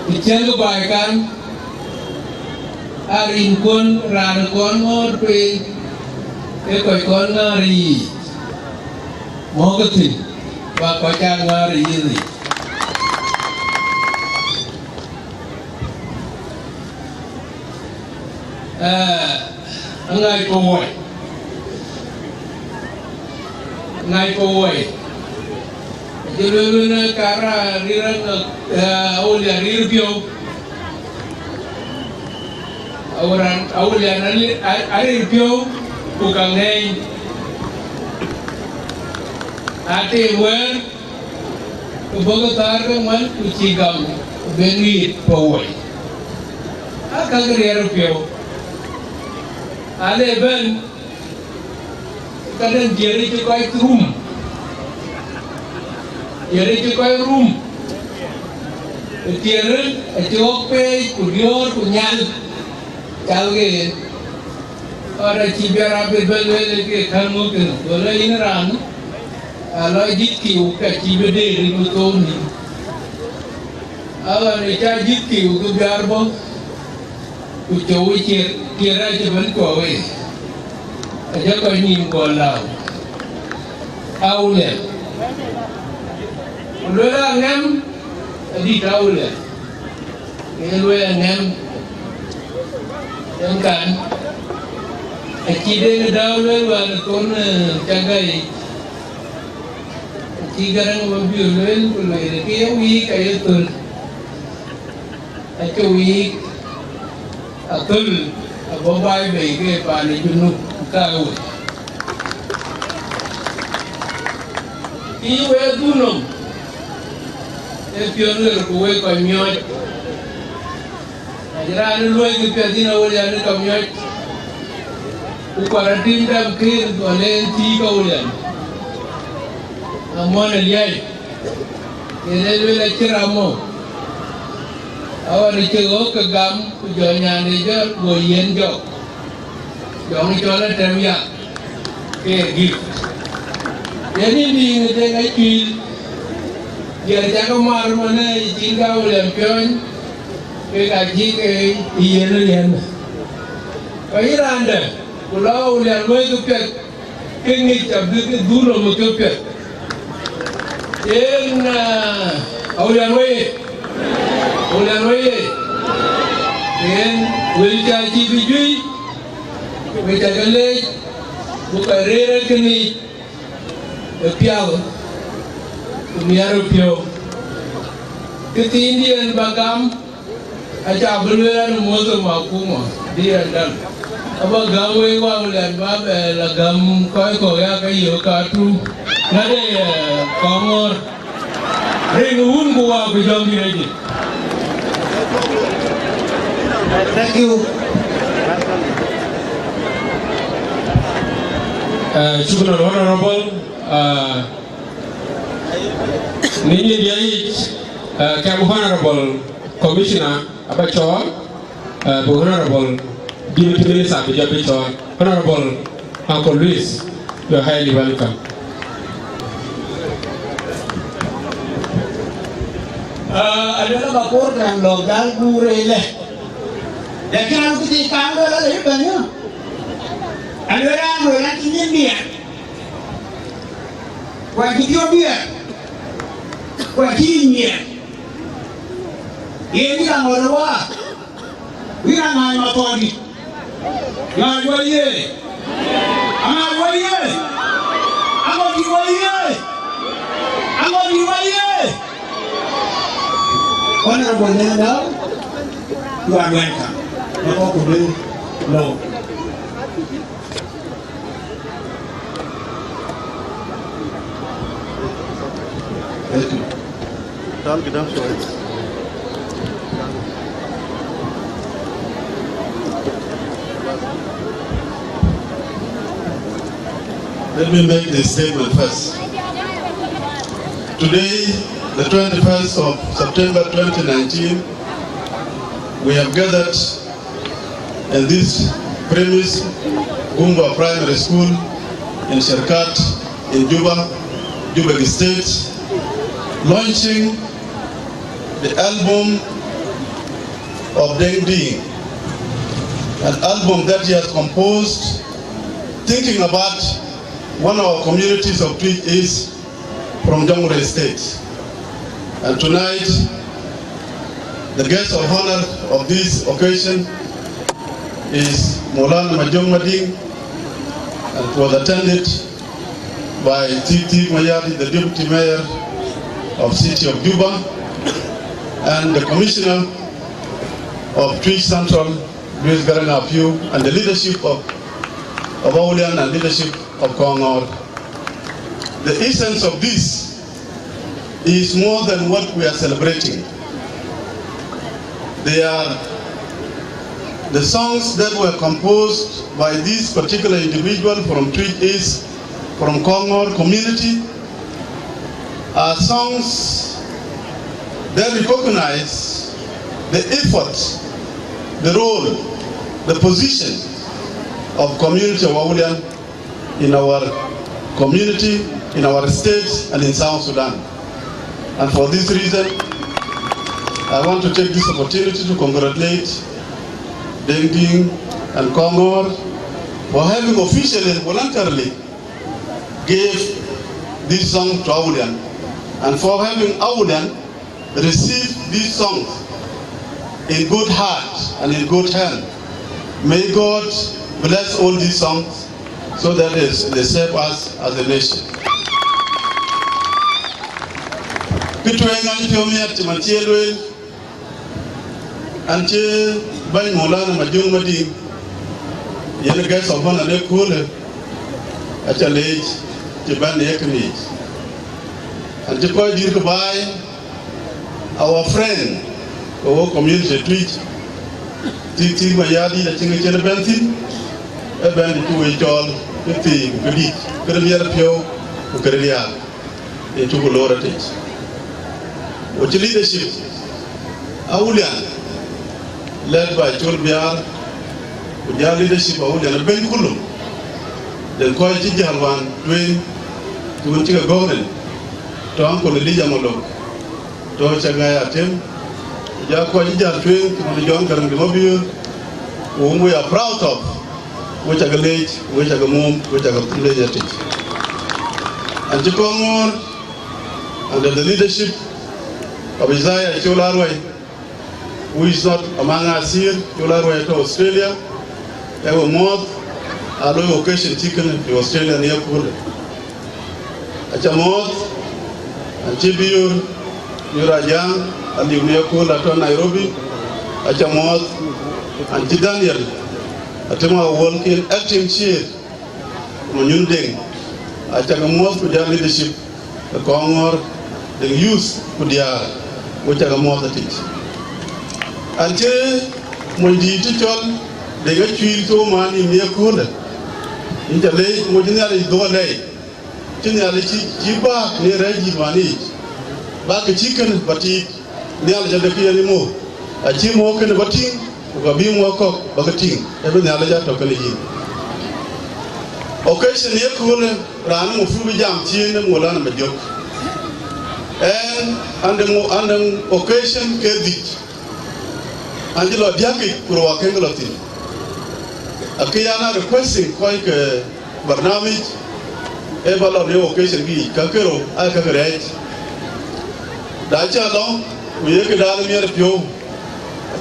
të ciɛŋkï baai kan, aa rinkuɔ̈n raan kɔn ŋɔ̈ɔ̈r piny, ee kɔc kɔn ŋäär ë yiic, mɔ̈kkï thïn, bä kɔc aa ŋäär ë yïn yic. Aa, aŋac ke woi. Aŋac ke woi. Acï lueel wën, ee, kara rïr aŋa, ee, Awulian rïr piɔ̈u. Awuran, Awulian ali-, a-, arïr piɔ̈u, ku ka ŋɛɛny. Atem wɛ̈ɛ̈r, ku bɔ̈ ke thaar ke ŋuan, ku cï gam, ku ben ŋiit pɔ̈u woi. Aa käk riɛɛr piɔ̈u. Ale bɛ̈n, ka dɛ̈n diëër cï kɔc rum, diëër cï kɔc rum, ë tiëër acï ɣɔ̈k peec, ku diöör, ku nyal, calkë yen. Ɣɔn acï biar abï bɛ̈n lueel ke kän ŋö kënë, go lɔ yïn raan, alɔ jïth kiu, ka cï bï deer yïn bï thou nïïm. Aɣɔn ë cä jïth kiu, ke biar bɔ̈, ku cou ë ciëër, ciëër acï bɛ̈n cuɔp wei, acä kɔc nïïm guɔ lääu. Awulian. Ku lueel aŋɛm adït Awulian. Ke lueel aŋɛm. Yen kan. Acï Deŋ Dau lueel wään thon, eh, cä gäi. Acï Garaŋ Mabior lueel ku lueel ke ye wiik aye thöl. Acï wiik athöl abɔ̈ baai bei ke paan ë Junub ka we. Kï wek dhuk nɔm, ee piɔ̈n ɣer ku wek kɔc miɔɔc. Acï raan ë luɔi kë piɛth yïn Awulian ë ka miɔɔc, ku kuat atim dɛm këër dhuɔl en thiëëk Awulian. Amɔn ë liɛi. Yen ë lueel acï ram mɔ̈u. Aɣɔn ë cï ɣɔ̈k ke gam, ku jɔ nyande jɔt, go yen jɔk. Jɔŋ cɔl Atɛm ya, ke ye gift. Yen ë nïn ë Deŋ Acuil, diɛɛr cakë mar manë ë cin ka William Piɔ̈ny, ke ka cï ke yen ë liɛ̈n. Ka yïn raan dɛ̈, ku lɔ William luɔi ke piɛth, ke ŋic abï ke dhuk nɔm ke piɛth. Yen, ah, Awulian wei, Awulian wei. Yen wël ca cï bï juëc, wek ca ke leec, buk ka rëër ë kënic ë pial, ku miɛt ë piɔ̈u. Këthiindiɛn ba gam, aca bï lueel an, Mothe Makuma, dï ɛn däŋ. Aba gäm wek wä Awulian ba bɛ la gäm kɔc kɔ̈k ya ke yök Katum. Ŋäde, eh, Kɔŋɔ̈ɔ̈r. Rin wun ku wä ku jɔŋ dït acï. Thank you. Uh, shukran, Honorable. Uh, Nini dia yic, uh, kam Honorable Commissioner aba cɔɔl, uh, bu Honorable Deputy Minister bi jɔ bi cɔɔl. Honorable Uncle Luis, you are highly welcome. Uh, aluela ba por kan lo gal gure le. Lakini alu kiti kan lo le banya. Aluela aluela kini dia. Ku acï piɔ̈u biɛɛr, ku acï yic miɛt. Yen bï raan ɣɔn ë waak, bï raan ŋaany mathuɔɔndït. Ŋaany wä ye, aŋaany wä ye, aŋɔ̈t dït wä ye, aŋɔ̈t dït wä ye. Honorable Nyandau, you are welcome. Makoko bï lɔ. Thank you. Tal gidam shwaya. Let me make the statement first. Today, the twenty-first of September twenty nineteen, we have gathered in this premise, Gumba Primary School in Sherkat, in Juba, Juba State, launching the album of Deng Ding, an album that he has composed thinking about one of our communities of Twic East, from Jonglei State. And tonight, the guest of honor of this occasion is Maulana Majong Mading, and it was attended by Tik Tik Mayadi, the deputy mayor of city of Juba, and the commissioner of Twic Central, Louis Garang Apiu, and the leadership of, of Awulian and leadership of Kongor. The essence of this is more than what we are celebrating. They are the songs that were composed by this particular individual from Twic East, from Kongor community, are songs that recognize the effort, the role, the position of community of Awulian in our community, in our state, and in South Sudan. And for this reason, I want to take this opportunity to congratulate Deng Ding and Kongor for having officially, voluntarily gave this song to Awulian, and for having Awulian receive these songs in good heart and in good hand. May God bless all these songs so that is, they serve us as a nation. Kë tueŋ an piɔ̈u miɛt cï man cï ye lueel, an cï bɛ̈ny Maulana Majöŋ Madiŋ, yen guest of honor në köölë, aca leec cï bɛ̈n në yekënic. An cï kɔc dït ke baai, our friend, ke wo community Twic, Thik Thik Mayardït acïn kë cïn bɛ̈n thïn, ë bɛ̈n të cï wek cɔɔl, kë thii ku kë dït, kë ril piɔ̈u ku kë ril diaal, yen cuk loor atic. Wo cï leadership, Awulian, led by Col Biar, ku jal leadership Awulian ëbɛ̈n kulu, den kɔc cï jäl wään tueŋ, cï wën cï ke gɔ̈ɔ̈r en, tɔ̈ Uncle Elijah Malok, tɔ̈ Cak Ŋɛ̈i Atem, ku jal kɔc cï jäl tueŋ, cï wën John Garang de Mabior, whom we are proud of, we cak leec, we cak mum, we cak leec atic. An cï Kɔŋɔ̈ɔ̈r, under the leadership of Isaiah Col Aruai, who is not among us here, Col Aruai tɔ̈ Australia, ë we muɔ̈ɔ̈th, aa loi occasion cï kënë ë Australia në ye köölë. Aca muɔ̈ɔ̈th, an cï Biöör, Biöör Ajaŋ, aliu në ye köölë atɔ̈ Nairobi, aca muɔ̈ɔ̈th, an cï Daniel, atëm awuɔl kin acting chair, Manyuɔ̈n Deŋ, aca ke muɔ̈ɔ̈th ku jal leadership ë Kɔŋɔ̈ɔ̈r, Deŋ youth ku diäär, we cak muɔ̈ɔ̈th atic. An cï monydït cï cɔl Deŋ Acuil cï wo maan yïn në ye köölë, yïn ca leec, wo cï Nhialic dhuɔ̈k alɛɛi, cï Nhialic cï, cï bääk në rɛ̈ɛ̈c dït wään yiic, bäk kë cï kënë ba tiit. Nhialic adë kë yen ë muk, acï muk kënë ba tïŋ, ku ka bï muk kɔ̈k ba ke tïŋ, ee bï Nhialic aa tɔ̈ kënë yïn. Occasion ye köölë, raan ë mafruud bï jam thiin ë Maulana Majök. Ɛn, an de mo-, an de occasion ke dhïc, an cï lɔ diäk yic, ku rou akëŋ lɔ thïn. Akë yan a requesting kɔc ke barnamij, ee ba lɔ në occasion kë yic, ka ke rou aa ka ke rɛɛc. Da cä lɔ, ku ye këdan miɛt piɔ̈u,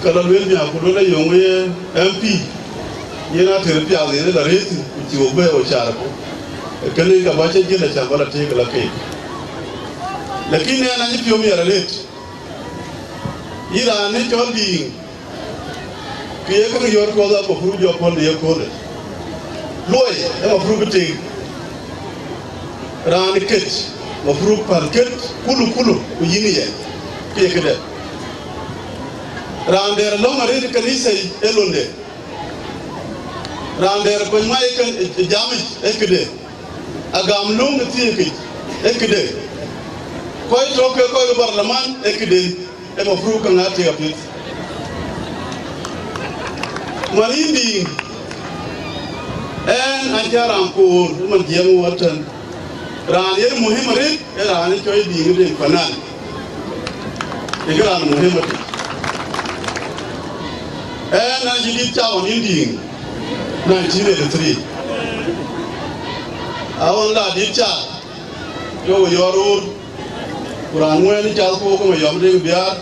ka lɔ lueel miäk, ku lueel ayöŋ ye M P, yen a tëër piath yen ë la rëët thïn, ku cï wok bɛ̈ɛ̈i wo car ku. Ee kënë ka ba cä jiël acan ba la tëëk la keek. Lakin ɛn acï piɔ̈u miɛt arëët, yïn raan ë cɔl Diiŋ, kë ye käŋ yɔ̈ɔ̈t kuɔth aa mafruud jɔ päl në ye köölë. Luɔi ë mafruud bï tïŋ. Raan ë ket, mafruud päl ket kulu kulu, ku yïn ë yɛn, kë ye këde. Raan dɛ̈ɛ̈r lɔ̈ŋ arëët ë kanitha yic ë londe. Raan dɛ̈ɛ̈r kony mai ë kan, ë, ë jamic ë këde. Agam löŋ ë thiëëkic ë këde. Kɔc tɔ̈ ke kɔc ë barlaman ë këde. Ë mafruud ka ŋa tiek apiɛth. Man yïn Diiŋ, ɛn acä raan koor ë man jiɛɛm wär tɛ̈n. Raan yen muhim arëët, ee raan ë cɔl Diiŋ Deŋ Panan. Ee kë raan muhim atic. Ɛn acï dït ca ɣɔn yïn Diiŋ, nineteen eighty-three. Aɣɔn la dït ca, ke wo yɔɔr roor, ku raan ŋuɛ̈ɛ̈n ë cath ku wo ke Mayɔm Deŋ Biaar,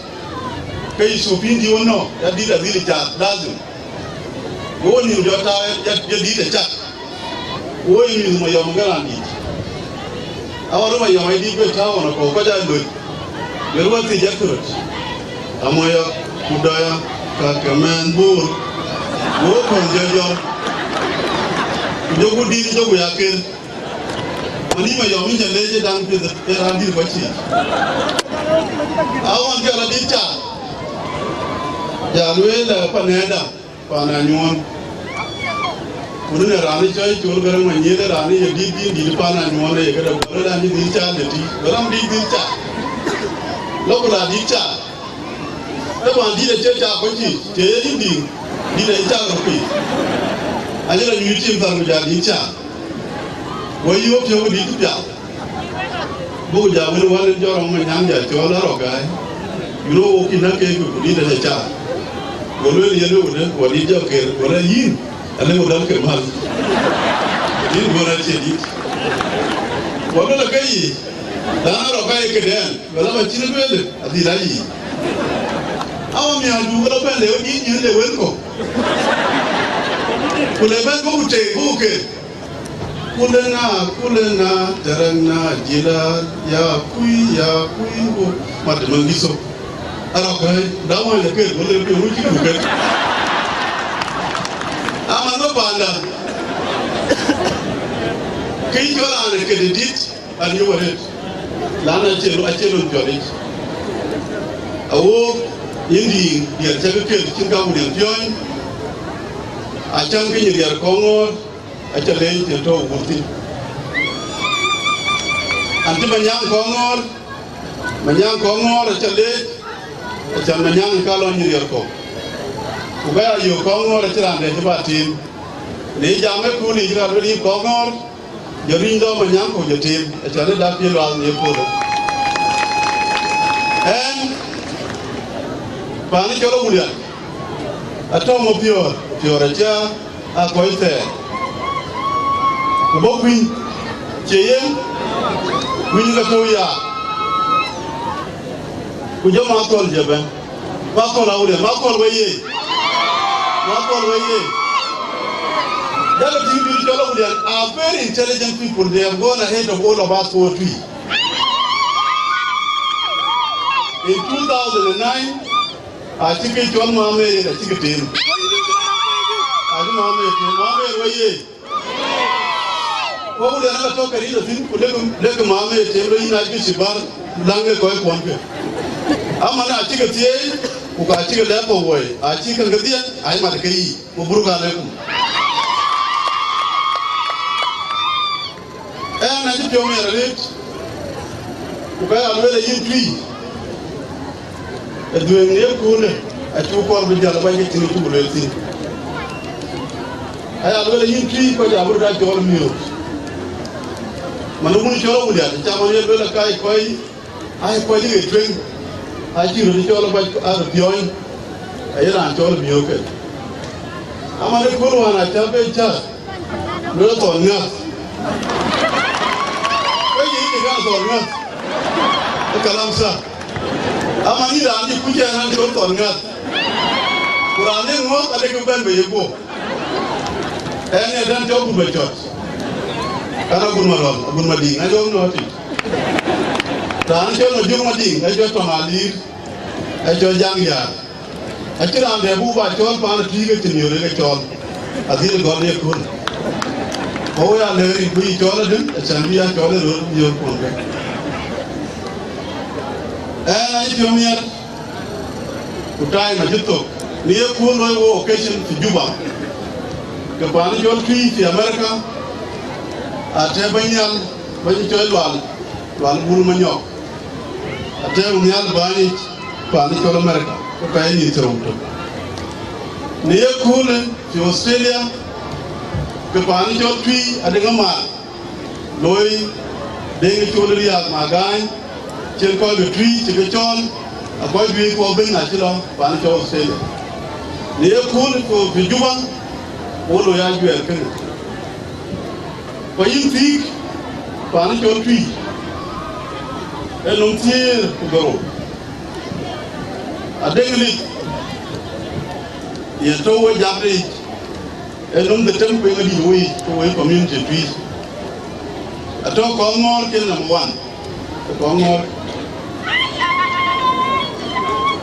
ke yï cupin dï wo nɔ̈k, ya dït adhil ë cath, lazim. Wo nïïm jɔ tääu ya, ya dït ë cath. Wo yï mïth Mayɔm ke raan dït. Awa röm Mayɔm ë dït bï tääu ɣɔn akɔ̈u kɔc aa loc. Bï ruɔ̈n thiic ë këröt. Amoya, Kudaya, ka ke mɛnh Bor. Wo kɔn jɔ jɔl. Ku jɔku dït, jɔku ya ker. Mani Mayɔm yïn ca leec ë daŋ piɛth ë raan dït kɔc cï. Awan ke rɔt dït ca. Ja lueel ë panɛɛda. Pan Anyuɔɔn. Ku në raan ë cɔl Col Garaŋ Manyiëth, raan ë ye dït, dït, dït pan Anyuɔɔn, ë ye këde gɔl, raan ë dït ca de tï, Garaŋ dït, dït ca. Lɔ ku la dït ca. Ë pan dït acie ca kɔc cï, cie ye yïn dït, dït aye ca rɔt piny. Anyë la nyuc tim thar ku ja dït ca. Wɔ yöök piɔ̈u dït pial. Buk jam wën wän jɔt rɔŋ Manyaŋ ja cɔl arɔ gaai. You know, wo kïn akek ku dït aca ca. Go lueel yen wëde, wɔ dït jɔ ker, wala yïn, ale wëdam ke mal. Yïn wën acie dït. Ku luel ke yic, la na rɔt ka ye këdɛn, wala ba cïn lueel, adhil a yic. Awa miäkdu ke lɔ bɛ̈n le wek yïn, yïn le wël kɔ̈k. Ku le bɛ̈n buk teek, buk ke. Kulena, kulena, terekna, jila, ya kui, ya kui, wo. Mat man githo. Arɔk kai, da wan le ke, wo le ke, wo cï ku ke. Ama no panda. Ke jɔl an këde dit, an yök arëët. Lan acï lo, acï lo jɔt yic. Awo, yïn diiŋ, diɛt cä ke piɛth cïn ka ku diɛn piɔ̈ɔ̈ny. Acäm ke nyin riɛr kɔŋ ŋɔ̈ɔ̈r, acä leec në tɔ̈u wur thïn. An cï Manyaŋ kɔŋ ŋɔ̈ɔ̈r, Manyaŋ kɔŋ ŋɔ̈ɔ̈r acä leec, acän Manyaŋ ka lɔ nyin riɛr kɔ̈u. Ku ka ya yök kɔŋ ŋɔ̈ɔ̈r acï raan dɛ cï ba tim. Në jam ë kun yic ka luel yïn kɔŋ ŋɔ̈ɔ̈r, jɔ riny dɔm Manyaŋ ku jɔ tim, acän ë dak piël luath në ye puɔ̈l. Ɛn, paan cɔl Awulian, atɔ̈ mapiɔ̈ɔ̈r, piɔ̈ɔ̈r acä aa kɔc thɛɛr. Ku bɔ̈ kuïny, cie yen, kuïny ke tɔ̈u ya. Ku jɔ Makɔl jɔ bɛ̈n. Makɔl Awulian, Makɔl wëi ye. Makɔl wëi ye. Jɔlë tïŋ dït cɔl Awulian are very intelligent people. They have gone ahead of all of us who are Twi. In two thousand nine, acï ke cɔl Mamer, acï ke tem. Acï Mamer tem, Mamer wëi ye. Ku Awulian aka tɔ̈ ke ril thïn, ku lek, lek Mamer tem lɔ yïn acï cï bär, läŋ ke kɔc kuɔn ke. Ama na cï ke thieei, ku ka cï ke lɛ̈k kɔ̈u woi, acï ke ke dhiɛl, ai mat ke yiic. Mabruk alaikum. Ɛn acï piɔ̈u miɛt arëët, ku ka ya lueel yïn Twi, ë dhuëëŋ në yeköölë, acuk kɔɔr bï jäl ë bac ke cïn cuk lueel thïn. Aya lueel yïn Twi, kɔc abï röt aa cɔɔl miööc. Man wun cɔl Awulian, cam man ye lueel akai kɔc, ai kɔc ë tueŋ, acï röt cɔɔl ë bac aa piɔ̈ɔ̈ny, aye raan cɔɔl miööc ke. Aman ë kööl wään acä be cäth, lueel thɔn ŋäth. Wek yï cï kan thɔn ŋäth. Ë kalam sa. Aman yïn raan cï kuc ɛn an cɔl thɔn ŋäth. Ku raan ë ŋɔ̈th adekï bɛ̈n bei yeguɔ̈p. Ɛn ë tɛ̈n cɔl Agut Macɔt. Kan Agut Malɔl, Agut Madiŋ, acɔl nɔ̈ɔ̈tic. Raan cɔl Majök Madiŋ, acɔl tɔŋ Aliir, acɔl Jaŋ Yaar. Acïn raan dɛ buk ba cɔɔl paan ë Twi ke cïn yöl ke cɔɔl. Adhil gɔl ye kööl. Ku wo ya lëër yïn ku yï cɔɔl adï, acän bï ya cɔɔl ë röt yöl kuɔn ke. Ɛn acï piɔ̈u miɛt, ku time acï thök. Në ye kööl loi wo occasion fi Juba, ke paan ë cɔl Twi fi America, atɛ̈ bɛ̈ny nhial, bɛ̈ny cɔl Lual, Lual Bul Manyɔk. Atɛ̈ɛ̈u nhial bäny yic paan cɔl America, ke pɛɛi nïn thiërrou tök. Në ye köölë fi Australia, ke paan cɔl Twi Adeŋ Amaar, loi Deŋ Col Riääk Magany, cïn kɔc ke Twi cï ke cɔɔl, a kɔc juëc kuɔ bɛ̈n acï lɔ paan cɔl Australia. Në ye köölë fi, fi Juba, wo loi ajuɛɛr kënë. Ku yïn thiëëk, paan cɔl Twi, ee nɔm thiëër ku dhorou. Adeŋ Lith, yen tɔ̈u we jat yic, ee nɔm dhetem ku yen adït we yic, ku we community Twi. Atɔ̈ Kɔŋŋɔɔr ke number one, ë Kɔŋŋɔɔr.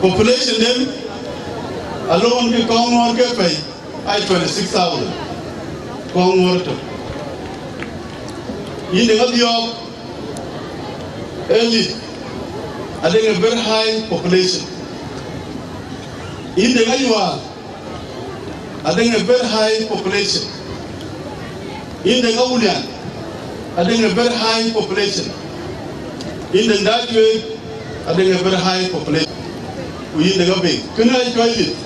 Population den alone ke Kɔŋŋɔɔr ke pɛ̈i, ai twenty-six thousand. Kɔŋŋɔɔr tök. Yïn Deŋ Adhiɔ̈ɔ̈k, ee Lith, Adeŋ a very high population. Yïn Deŋ Ayual, Adeŋ a very high population. Yïn Deŋ Awulian, Adeŋ a very high population. Yïn Deŋ Dacuëëk, Adeŋ a very high population. Ku yïn Deŋ Abeŋ. Kënë acɔl Lith.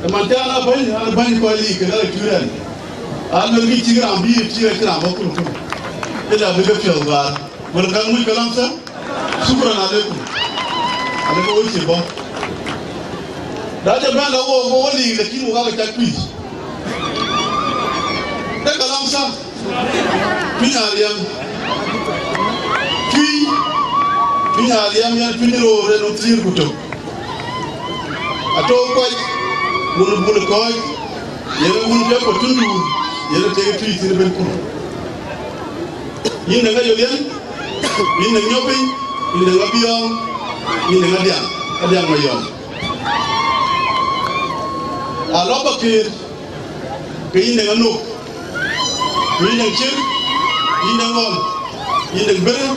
Ë man cä an abäny, an abäny kɔc Lith kënë acï rɛ̈n. An luelkï cïk raan bï ye cïk acï raan bɔ̈ kulkul. Ëla bï ke piɔ̈ɔ̈th waar. Welcome, welcome, sir. Shukran alaikum. Alaikum, wo cï bɔ̈. Da jɔ bɛ̈n la wo, wo, wo Lith, lakin wo ka ke cak Twi. Ë kalam sa. Piny Ariɛm. Nya riɛm yen tuny roor en ë thiir ku tök. Atɔ̈u kɔc, wun bul kɔc, yen ë wun piɛth ku tundu, yen ë tek tui thïn ëbën kun. Yïn de ŋa yoliɛn, yïn de nyopiny, yïn de ŋa biɔɔŋ, yïn de ŋa diaŋ, adiaŋ ma yɔm. Alɔ ba kër, ke yïn de ŋa nok, ku yïn de cir, yïn de ŋɔl, yïn de bër,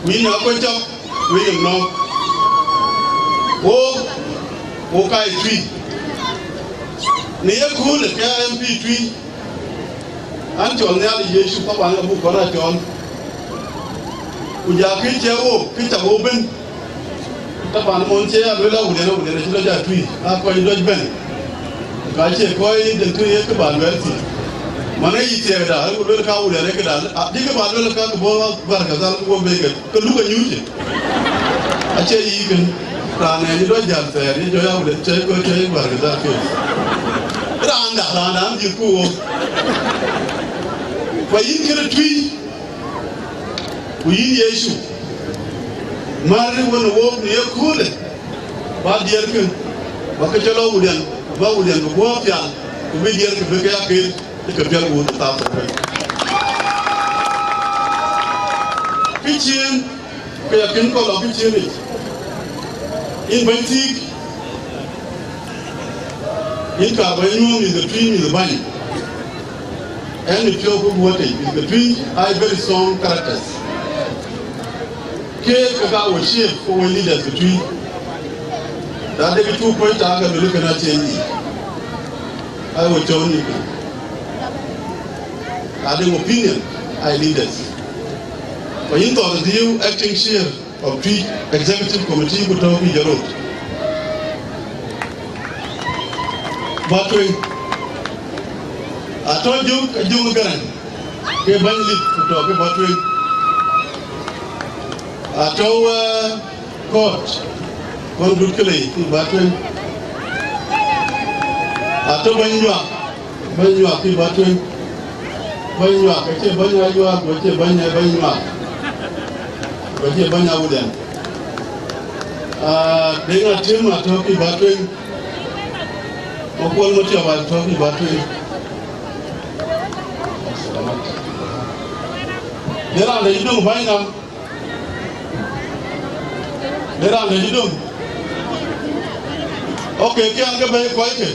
ku yïn de ŋa kɔc cɔk, ku yïn de nɔɔk. Wo, wo ka ye tui. Në ye köölë ke M P tui. An cɔl Nhialic Yecu, Baba, abuk kɔn a cɔl. Ku ja kë cɛ wo, kë cä wo bën. Taban mon cë ya luel awuliɛn, awuliɛn acï dɔc a tui, a kɔc dɔc bɛ̈n. Ka cie kɔc den tui ye kë ba luel thïn. Man ë yï thiɛɛk da, ku luel ka awuliɛn ë këda, a, dï kë ba luel ka kë bɔ̈ Barkadhal ku bɔ̈ Bɛ̈ɛ̈ikë, ke luk anyuucë. Acie yï kën, raan ë dɔc jäl thɛɛr, yï jɔ ya awuliɛn, cë kɔc cë Barkadhal ke. Raanda, raanda, an dhiëth ku wo. Ku yïn kënë tui, ku yïn Yecu, mär wën ë wook në ye köölë, ba diɛɛrkë, ba ke cɔl awuliɛn, ba awuliɛn bï guɔ̈ɔ̈r pial, ku bï diɛɛrkë bï ke ya ket ë ke piɛl wuur ë thap thok. Kë ciëën, ke ya kën kɔl lɔ kë ciëën yic. Yïn bɛ̈ny thiik, yïn ka bɛ̈ny nyuɔɔn mïth ë tui mïth ë bäny. Ɛn ë piɔ̈u ke guɔ̈t yic, mïth ke tui aa very strong characters. Keek ke ka wo chief, ke wo leaders ke tui. Na de ke cuk kuɔ̈c taak, ke luel kën acie yic. Ai wo cɔɔl ni kën. Na de opinion, ai leaders. Ku yïn thɔɔr dhiëëu acting chair of Twi Executive Committee ku tɔ̈u kë jɔt rot. Ba tueŋ. Atɔ̈ Jök, Jök Garaŋ, ke bäny lip ku tɔ̈ ke ba tueŋ. Atɔ̈, eh, Kɔ̈t, kɔn dut ke lei, kë ba tueŋ. Atɔ̈ bäny Nyuak, bäny Nyuak kë ba tueŋ. Bäny Nyuak, acie bäny Anyuak, ku acie bäny, bäny Nyuak. Ku acie bäny Awulian. Ah, Deŋ Atem atɔ̈ kë ba tueŋ. Makuɔl Matiɔp atɔ̈ kë ba tueŋ. Ye raan de yï döŋ bäny nɔm. Në raan dɛ̈ cï döŋ. Okay, kiɛn ke bɛ̈i kɔckë.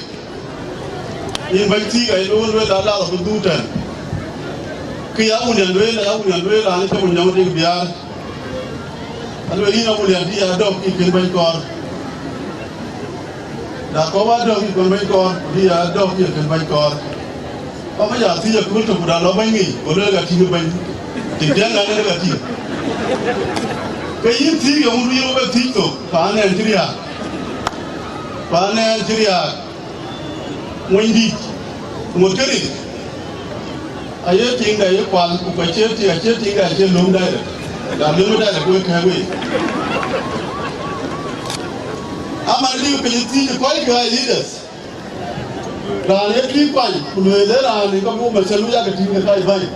Yïn bɛ̈ny thiik, aye lueel, lueel, ala abï dhuk tɛ̈n. Kë ya Awulian lueel, ya Awulian lueel, raan cï Awulian dik biaar. Alueel yïn Awulian, dï ya dɔ̈k yï kën bɛ̈ny kɔɔr. Na kɔ̈u adɔ̈k yï kën bɛ̈ny kɔɔr, dï ya dɔ̈k yï kën bɛ̈ny kɔɔr. Kɔc ya thiëc akööl tök, ku da lɔ bɛ̈ny ŋic, ku lueel ka tïŋ bɛ̈ny. Tïŋ tiɛŋ ŋa nɛn ka tïŋ. Ke yïn thiëc, yɔŋ du yïn wek thiëc thok, paan ɛn cï riääk. Paan ɛn cï riääk. Monydït, ŋot ke rik. Aye tiŋda ye kual, ku ka cie tiŋ, acie tiŋda, acie löm direct. Da löm direct wek kɛ̈ɛ̈k wei. Aman dï piny thiëc kɔc ke aa leaders. Raan ee tui kuany, ku lueel ë raan ë ka buk mɛ̈thël, yak tïŋ ke ka ë bäny.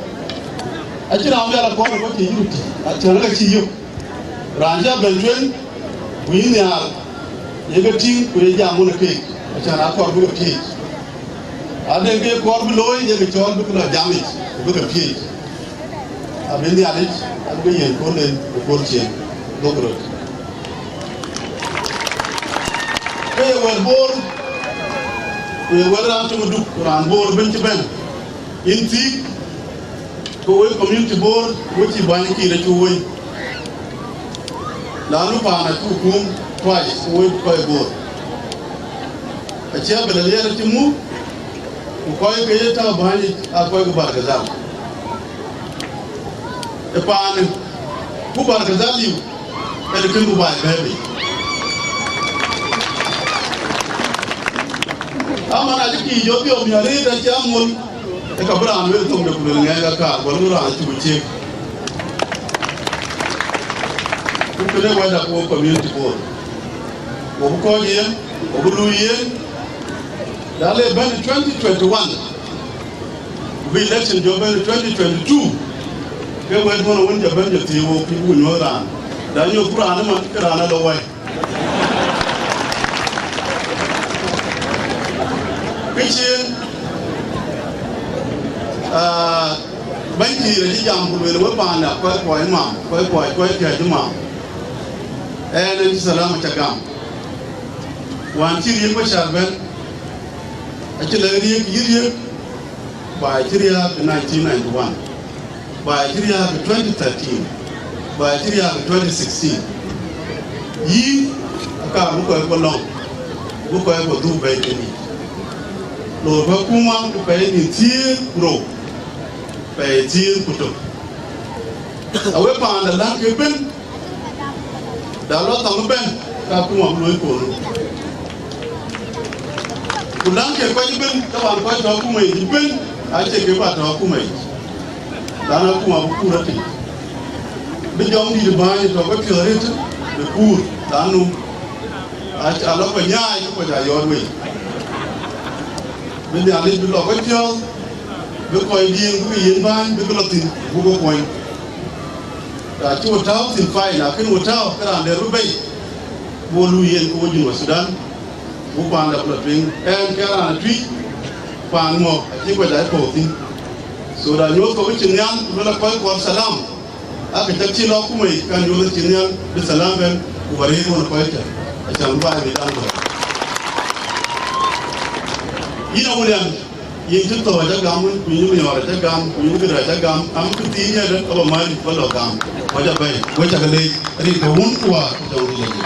Acïn raan bï ala kɔn ë kɔc cï yïk tïŋ, acän ka cï yök. Raan cï abɛ̈n tueŋ, ku yïn nhiaar, ye ke tïŋ, ku ye jam wun ë keek, acän akɔɔr bï ke piëëc. Ade ke kɔɔr bï looi, ye ke cɔɔl bï ke lɔ jam yic, ku bï ke piëëc. Abï Nhialic, abï ke yiɛ̈n kööl en, ku kööl ciëën, dhuk röt. Ke ye wɛ̈t Bor, ku ye wɛ̈t raan töŋ ë Duk, ku raan Bor ëbën cï bɛ̈n. Yïn thiëc, ke wek community Bor, wek cï bäny Kiir acuk woi. Lanu paan acuk kum twice, ke wek kɔc Bor. Acie Abel Alier acï muk, ku kɔc ke ye tääu bäny yic aa kɔc ke Barkadhal. Ë paanë, ku Barkadhal liu, ënë kën ku baai bɛ̈ɛ̈i bei. Aman acï kï jɔ biɔp miɔ̈r rëët acï amol, ë ka bï raan lueel thoŋde ku lueel ŋɛk akaar, wala bï raan cuk ciëk. Ku kënë wɛ̈t dak wok community Bor. Wo bï kɔc yen, wo bï luui yen, na le bɛ̈n twenty twenty-one. Ku bï election jɔ bɛ̈n twenty twenty-two, ke wɛ̈t duɔ̈n awën jɔ bɛ̈n jɔ thiëëk wok, ku buk nyuɔ̈th raan. Da nyuɔ̈th ku raan ëmën, ke raan alɔ wai. Kë cïn, ah, bɛ̈ny Kiir acï jam ku lueel, wek paanda, kɔc kuɔɔc mam, kɔc kuɔɔc, kɔc piɛ̈ɛ̈c mam. Ɛn, ɛn cï Salama ca gam. Wään cï Riëk Macar bɛ̈n, acï lɛ̈k Riëk, yï Riëk, baai cï riääk ë nineteen ninety-one, baai cï riääk ë twenty thirteen, baai cï riääk ë twenty sixteen. Yïn, aka bï kɔc kɔ lɔ̈ŋ, bï kɔc kɔ dhuk bɛ̈ɛ̈i ke yic. Lor bä kuma ku pɛɛi nïn thiëër ku rou, pɛɛi thiëër ku tök. Awek paanda läŋkï ëbën, da lɔ thɔŋ ëbën, ka kuma bï luɔi koonu. Ku läŋkï kɔc ëbën, taban kɔc tɔ̈ kuma yic ëbën, acie ke bä tɔ̈ kuma yic. Lana kuma bï kuur apiŋ. Bï jɔŋdït bäny tɔ̈ ke piɔ̈ɔ̈th arëët, bï kuur, lanu a, a lɔ kɔ nyaai, ke kɔc aa yɔɔt wei. Bï Nhialic bï lɔ kɔc piɔ̈ɔ̈th, bï kɔc diëëŋ, bï ke yiën bäny, bï ke lɔ thïn, buk ke kuɔny. Ka cï we tääu thïn fine, lakin we tääu ke raan dɛ̈t bï bei, bï we luui yen ke we Junub Thudan, buk paanda bï lɔ tueŋ. Ɛn ke raan ë tui, paan ŋɔ̈k acï kɔc aa puɔ̈u thïn. So da nyuɔ̈th kɔc cïn nhial, ku bï lɔ kɔc kuɔth salam. Akë cak cï lɔ kumei, kan yööth cïn nhial, bï salam bɛ̈n, ku bä rëër ɣön kɔc cä, acan bï baai bï daŋ bä. Yïn Awulian, yïn cï thɔ̈ɔ̈c agam wën, ku yïn miɔɔr acä gam, ku yïn këdë acä gam, am kë thiin yɛn aba mäl bä lɔ gam, ku acä bɛ̈i, ku acä ke leec, rin ke wun ku wäär, ku jɔŋdït lɔ.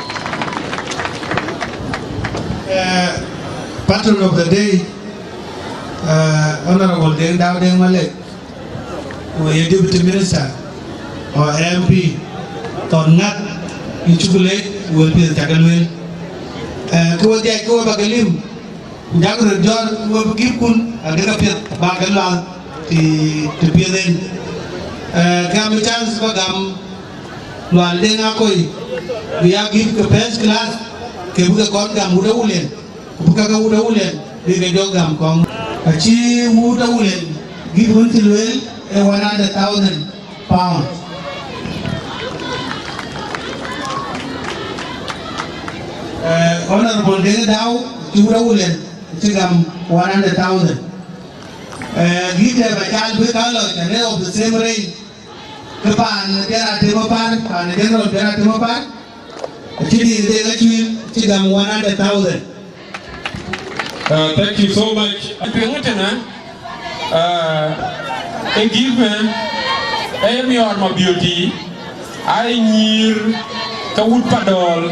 Eh, patron of the day, eh, Honorable Deng Dau Deng Malek. Ku ye Deputy Minister or M P thɔn ŋäth, yïn cuk leec, wël piɛth cak ke lueel. Eh, ke we dhiac ke we bä ke lim, ku jak röt jɔt we bï gïpkun, adek apiɛth bä ke lual të, të piɛth en. Eh, gam chance bä gam Lual Deŋ Akoi, bï ya gïp ke first class, ke bï ke kɔn gam wut Awulian. Ku bï ka ke wut Awulian bï ke jɔ gam kɔŋ. Acï wut Awulian gït wën cï lueel ë one hundred thousand pound. Eh, Honorable Deŋ Dau, cï wut Awulian cï gam one hundred thousand. Eh, gït ë bä cal bï ka lɔ, and they of the same range. Ke paan Biar Atem Apar, paan General Biar Atem Apar, acï dïïr de ka cuil, cï gam one hundred thousand. Uh, thank you so much. Tueŋ tënë, uh, ë gïïk mɛn, ë miɔɔr Mabiöt, ai nyïïr ke wut Padɔl,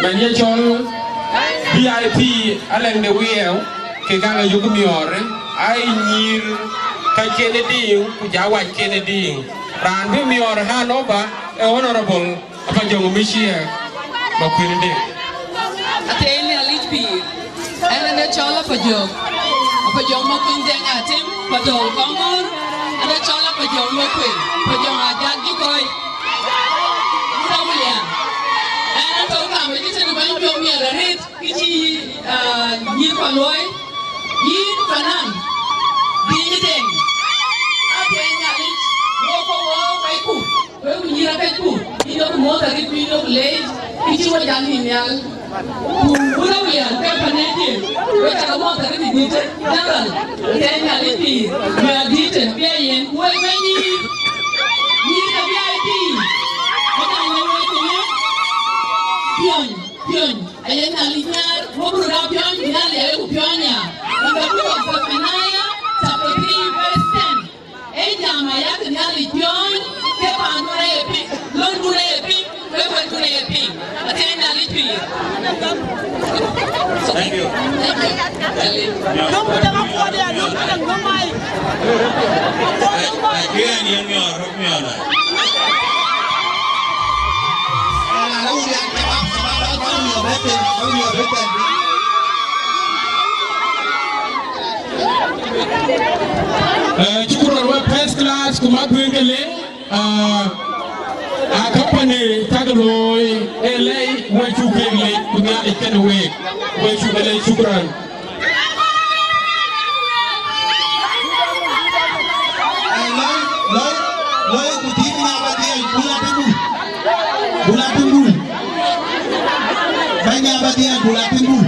mɛn ye cɔl V I P Alɛŋ de Wiɛɛu, ke ka ke yök miɔɔr, ai nyïïr ka kene diiŋ, ku ja wac kene diiŋ. Raan bï miɔɔr hand over ë Honorable Apajɔŋ Michia Makuën Deŋ. Atëë Nhialic pïïr, ɛn ënë cɔl Apajɔŋ, Apajɔŋ Makuën Deŋ Atem, Padɔl Kɔŋɔ̈ɔ̈r, ënë cɔl Apajɔŋ Makuën, Apajɔŋ Ajak Jikɔc. Wut Awulian, ɛn atɔ̈ kam ë cï tënë bäny piɔ̈u miɛt arëët. Kë cï, ah, nyïïr kɔc luɔi, yïn fanan, Diic Deŋ, atëë Nhialic, wok, wok, wok, kɔcku, wek ku nyïïr akëcku, yïn yok mɔ̈ɔ̈th arëët, yïn yok leec, kë cï wek jal nïïm nhial. Ku wut Awulian ke panëëthiek, wek cä ke mɔ̈ɔ̈th arëët ë dït, General, atëë Nhialic pïïr, miɔɔr dït, bï a yen, ku wek bɛ̈ny nyïïr, nyïïr ke V I P, wek aa yen wek ku yen, piɔ̈ny, piɔ̈ny. Aye Nhialic nhiaar, wok röt aa piɔ̈ny, Nhialic ayeku piɔ̈ny ya. Ëbɛ̈n Zephaniah chapter three verse ten. Ee jam aya ke Nhialic piɔ̈ny, ke paandun aye piŋ, löŋdun aye piŋ, ke wëldun aye piŋ. Atëë Nhialic pïïr. Thank you. Thank you. Döŋ ku däŋ akuɔɔc ya, döŋ ku däŋ, döŋ mai. Ai, ai, kë yen yen miɔɔr, miɔɔr na. Eh, shukran wek first class, ku mat wek ke le, ah, a company cak looi, e lei, wek cuk ke le, ku Nhialic kenë wek, wek cuk ke le, shukran. Eh, loi, loi, loi, ku tïŋ na ba diɛl, bula tuku. Bula tuku. Diɛɛl bul a piny bul.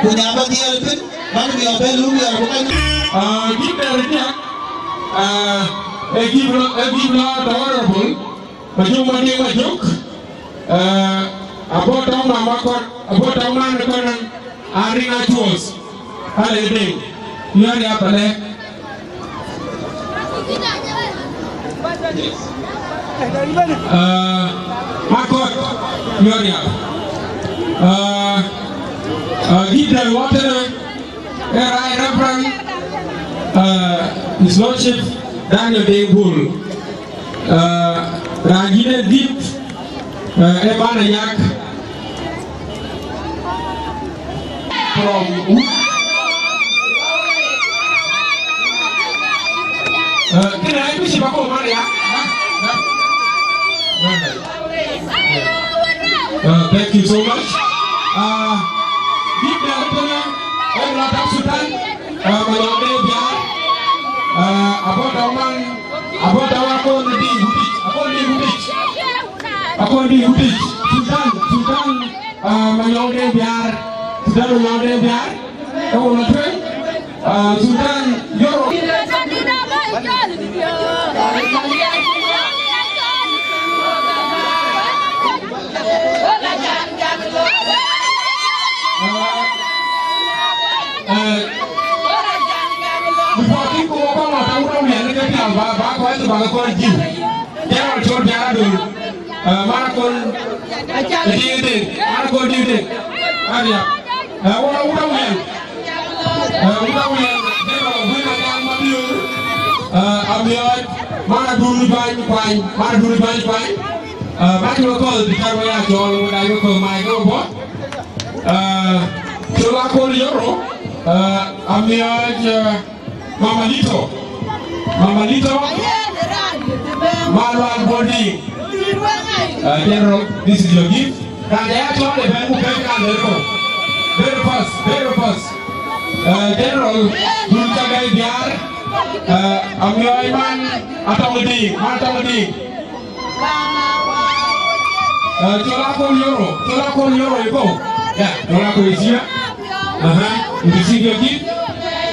Ku nya ba diɛɛl piny, ba ku miɔɔr ben lum yɔɔr ku kany. Ah, gift de ridiak, ah, e gift lo, e gift lo the honorable Majok Madiŋ Majok. Ah, abo tɔŋ mama kɔt, abo tɔŋ man kɔt nɔn, a riŋ a cuɔɔth. Ale Deŋ, yɔɔr ya ba lɛk. Ah, Makɔt, yɔɔr ya. Ah, ah, gift de wɔ tënë, e Right Reverend, ah, His Lordship Daniel Deŋ Bul. Ah, raan yïn en gift, ah, e man Anyak. From who? Uh, can I wish you back home, Maria? Huh? Huh? Very nice. Yeah. Uh, thank you so much. Uh, give the opener, all of that Sultan, uh, Mayombe Biar, uh, about the one, about the one called the Ding Butich, about the Butich, about the Butich, Sultan, Sultan. Ah, Manyɔŋ Deŋ Biaar, Sultan Manyɔŋ Deŋ Biaar, e wo lɔ tueŋ, ah, Sultan Yoro. Ah, eh, before kin ku wɔ kɔn lɔ taŋ wurɔ miɛn ke pial ba, ba kɔc ba ke kɔn jiu. General Chol Biaar Adol. Eh, mana kɔn Diŋ Deŋ, mana kɔn Diŋ Deŋ. Aria. Eh, wala wuda wiɛn. Eh, wuda wiɛn. Dema la wina jang ma biur. Eh, amiɔt, mana dun bany kwany, mana dun bany kwany. Eh, ba kilo kɔl bi tar waya jɔl, wada yo kɔl mai go bo. Eh, Chol Akol Yoro. Eh, amiɔt, eh, Mama Lito. Mama Lito. Malwal Bodi. Uh, General, this is your gift. Ka ya chole ben ku ben ka le ko. Very fast, very fast. Uh, General, dun ka gai biar. Uh, amiɔi man atong di, man atong di. Uh, Chol Akol Yoro, Chol Akol Yoro, you go. Yeah, Chol Akol is here. Uh-huh. You receive your gift.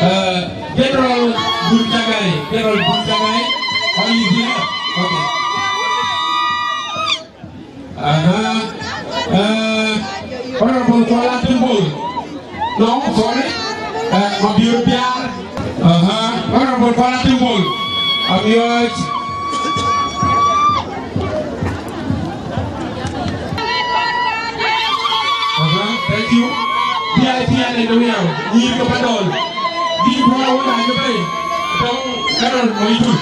Uh, General Buntagai, General Buntagai, are you here? Okay. Uh-huh. Uh, Honorable Kuala Timbul. No, sorry. Uh, Mabior Biar. Uh-huh. Honorable Kuala Timbul. Abiot. Uh-huh. Thank you. V I P and the real. Nyir ke padol. Di pora wona ke bay. Tong Carol Moitu.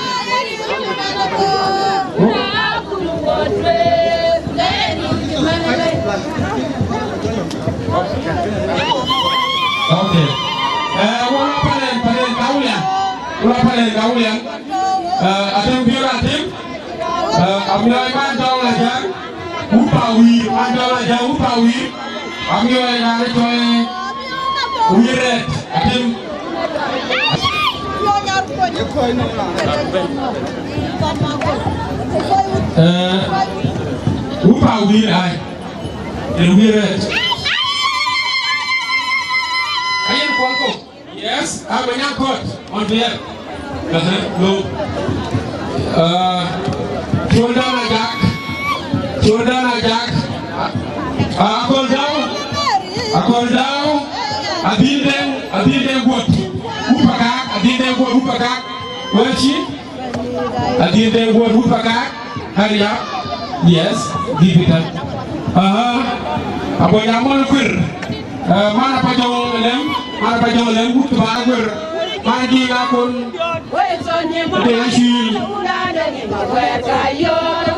Okay. Eh, wala palen, palen kaulian. Wala palen kaulian. Eh, atem biura atem. Eh, amna man dong la jang. Upa wir, man dong la jang, upa wir. Amna na re toy. Wiret, atem. Eh, upa wir ai. El wiret. Ayen kuanko. Yes, I'm a young court on the air. Uh-huh. No. Uh, Jordan Ajak. Jordan Ajak. Uh, Akol Dau. Akol Dau. Adil Deng. Adil Deng Guot. Upakak. Adil Deng Guot. Upakak. Where is she? Adil Deng Guot, wut pakak. Hurry up. Yes, give it up. Aha. Abo nyamon kwir. Eh, mana pa jong lem, mana pa jong lem, wut ba kwir. Mana di la kon. Deng Ashil.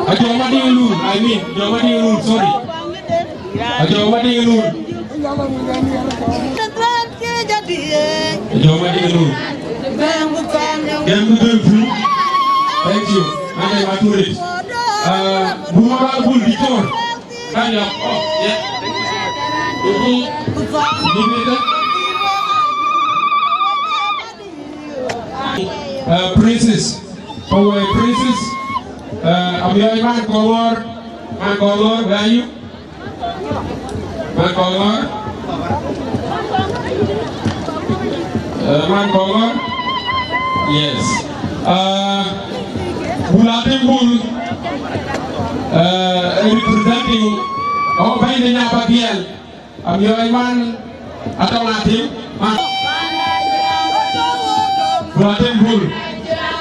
Ajo ma di lu, I mean, jo ma di lu, sorry. Ajo ma di lu. Joma di nu. Dem du dem tu. Thank you. Ane ma turit. Ah, buma ba bul di tor. Kan ya. Oh, yeah. Mhm. Di beta. Uh, princess. Our princess. Uh, I'm your man, Komor. Man, Komor, where are you? Bɛ̈ny Kɔŋɔ̈ɔ̈r. Eh, man Kɔŋɔ̈ɔ̈r. Yes. Uh, Bul Atem Bul, uh, representing, oh, bɛ̈ny de Nyabadiɛl. Amiɔɔc man Atɔŋ Atem, man. Bul Atem Bul.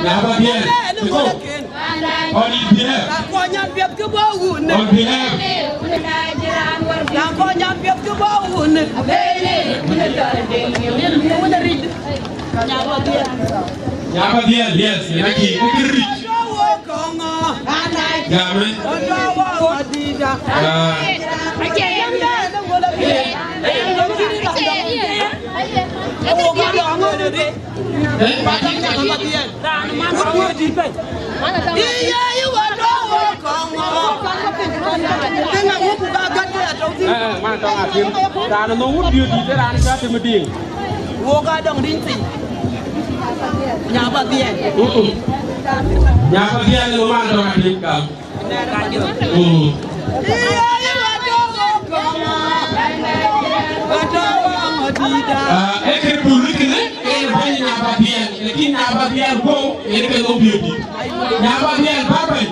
Nyabadiɛl. Tiko. On his behalf. On behalf. Nyabadiɛl, yes, yen akï, ë kë rïc. Gamë. Ah. Eh, ba tik, ba tik. Eh, man Atɔŋ Atem. Raan ë nɔŋ wun biöt dït, raan cä tëm diŋ. Wok adɔŋ dïny thïn. Nyabadiɛl. Mm-mm. Nyabadiɛl ë man Atɔŋ Atem gam. Mm. Ah, ee kë Bul kënë, ee bɛ̈ny Nyabadiɛl, lakin Nyabadiɛl guɔ̈u, ee kë nɔŋ biöt dït. Nyabadiɛl ba bɛ̈ny.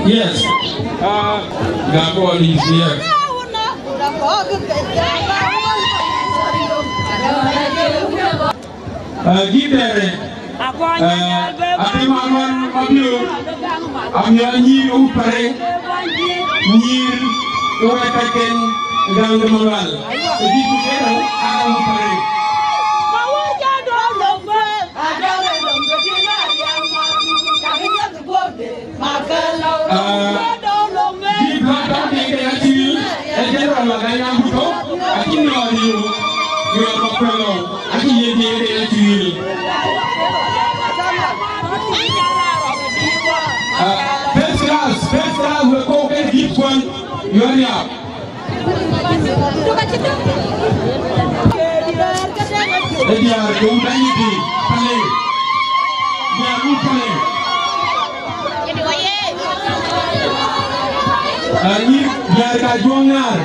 Yes. Ah, Gabon is here. Ah, Gidere. Ah, Atem Aluɔn Mabior, amiɔɔc nyïïr ë Wut Parek, nyïïr ë wɛ̈t kɔcken Gäŋ de Malual. Ë bï ku kërou aa Wut Parek. Ah, bï bä tɔ̈ ke ke ya civil, ë General Agany Abuto, acï nyɔɔr yï, nyɔɔr Makuël Lɔu, acï ye diëëde ya civil. Ah, first class, first class, we go get gift one, your yap. Ë diäär ke Wut Anyidi, Palek. Diäär Wut Palek. Anyï diäär ka Juɔŋ Naar.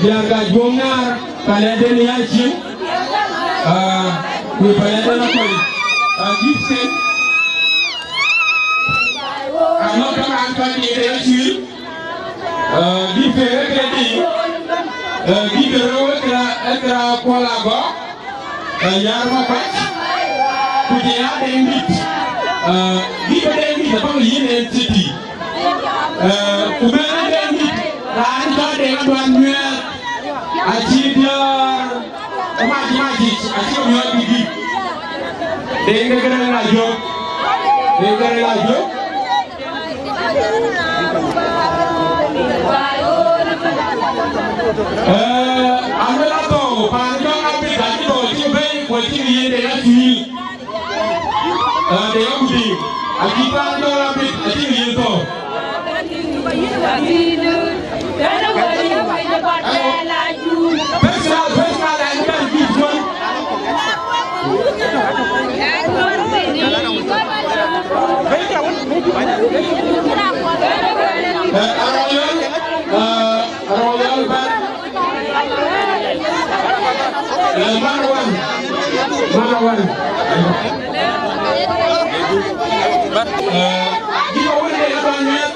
Diäär ka Juɔŋ Naar, Palɛden ya cieŋ. Ah, ku Palɛden akɔc. Ah, Gibson. Anɔŋ ka raan ka diëëde ya civil. Eh, bï pek ë ke dï, eh, bï ke rou ë kra, ë kra Kuɔl Agɔk, eh, Yar Makuac, ku jɔ ya Deŋdït, eh, bï ke Deŋdït abäŋ yïn en cï tï. Eh, ku bɛ̈n ë Deŋdït, raan cɔl Deŋ Aduan Nyuɛɛr, acï diäär, ë mac, mac yic, acï miɔɔc bï dït. Deŋ de Gërɛŋ Lajök, Deŋ Gërɛŋ Lajök. Eh, aluel athou, paan Jɔŋ Abit acï thou cï bɛ̈i, ku acï yen de ya cïï. Eh, de ya kutic, acï paan Jɔŋ Abit acï yen thou. Personal, personal, and you can give one. Eh, Arɔ̈ɔ̈l, eh, Arɔ̈ɔ̈l, eh, eh, man wan, man wan. Eh, you know what they have on yet?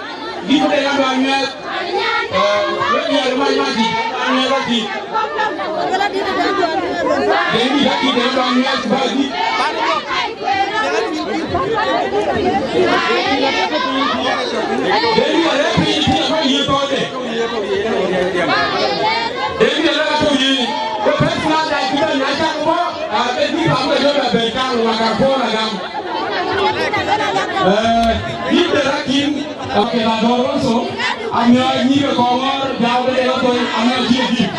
Bï këde ya bä nyuɛɛth. Eh, wek diäär mac mac dït, bä nyuɛɛth adït. Dɛ̈ŋdït adït, dɛ̈ŋ bä nyuɛɛth bä dït. Dɛ̈ŋdït arɛ̈ɛ̈r piny, piny abä yiëë thɔɔde. Dɛ̈ŋdït arɛ̈ɛ̈r atɔ̈ yiëë. Ke pɛ̈th na dac kï bɛ̈n na cak bɔ̈, ah, ke bï bä bɛ jɔ bɛ bɛ̈n kaŋ wak abɔ̈ agam. Eh, yïn de rac yïn, okay, la dɔ̈ɔ̈r also, amiɔɔc nyïïr ke Kɔŋɔ̈ɔ̈r, Jɔk de Deŋ Athony, amiɔɔc cï gift.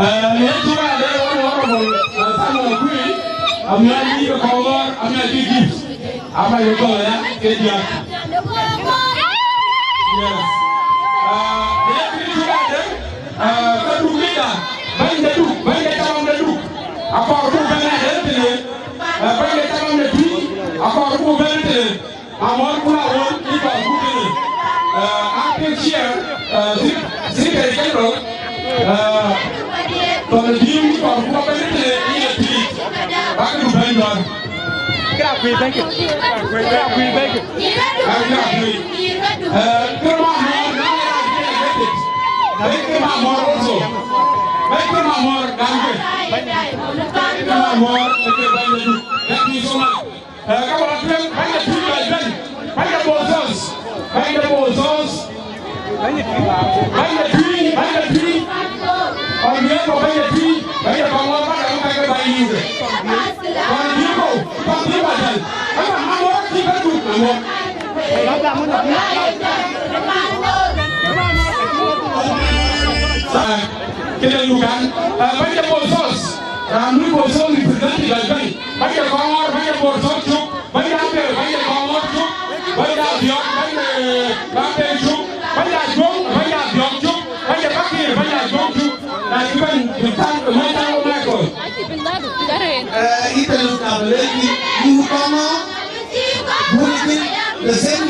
Eh, në cï raan de Honorable, eh, Samuel Kuei, amiɔɔc nyïïr ke Kɔŋɔ̈ɔ̈r, amiɔɔc cï gift. Aba ye gɔl ya, ke diäk. Yes. Eh, në cï raan de, eh, ka Duk leader, bɛ̈ny de Duk, bɛ̈ny de Cawam de Duk. Ë, bäny de taban de tui, akɔɔr ku bɛ̈n tëde, amɔ̈r ku la won, ë kɔɔr ku tëde. Ë, acting chair, ë, sec-, secretary general, ë, tɔ̈ në dïïm, ë kɔɔr ku bɛ̈n tëde, ë ye tui. Bäk du bɛ̈n dɔ̈ɔ̈r. Kra kuiy bɛ̈n kë. Kra kuiy bɛ̈n kë. Ë, kra kuiy. Ë, kë ma mɔ̈r, na ya kë elected. Bɛ̈ny kë ma mɔ̈r also. Bɛ̈ny kë ma mɔ̈r, gam kë. Bɛ̈ny kë ma mɔ̈r, ë kë bɛ̈ny de du. Thank you so much. Ë, ka wala tueŋ, bäny de tui bɛ̈ny bɛ̈n. Bäny de Bothos. Bäny de Bothos. Bäny de tui, bäny de tui. On behalf of bäny de tui, bäny de Kɔŋɔ̈ɔ̈r, bäny de Kɔŋɔ̈ɔ̈r, bäny de Kɔŋɔ̈ɔ̈r. Kɔn dïïr kɔ̈u, kɔn dïïr bäny. Ama, ama mɔ̈r cï bɛ̈n du, ama mɔ̈r. Këde Uganda, ë, bäny de Bothos, raan lui Bothos representative bɛ̈ny. Bäny de Kɔŋɔ̈ɔ̈r, bäny de Bothos cuk, bäny de Apiɛl, bäny de Kɔŋɔ̈ɔ̈r cuk, bäny de Abiɔk, bäny de Apiɛl cuk, bäny de Ajuɔŋ, bäny de Abiɔk cuk, bäny de Pakëër, bäny de Ajuɔŋ cuk. Na cï bɛ̈ny, bï thaŋ, bï mɔc thaŋ, bï mɔc kɔc. Ë, yïn tɛ̈ luk na bï lɛ̈k yïn, yïn wut Kɔŋɔ̈ɔ̈r, wun yïn, the same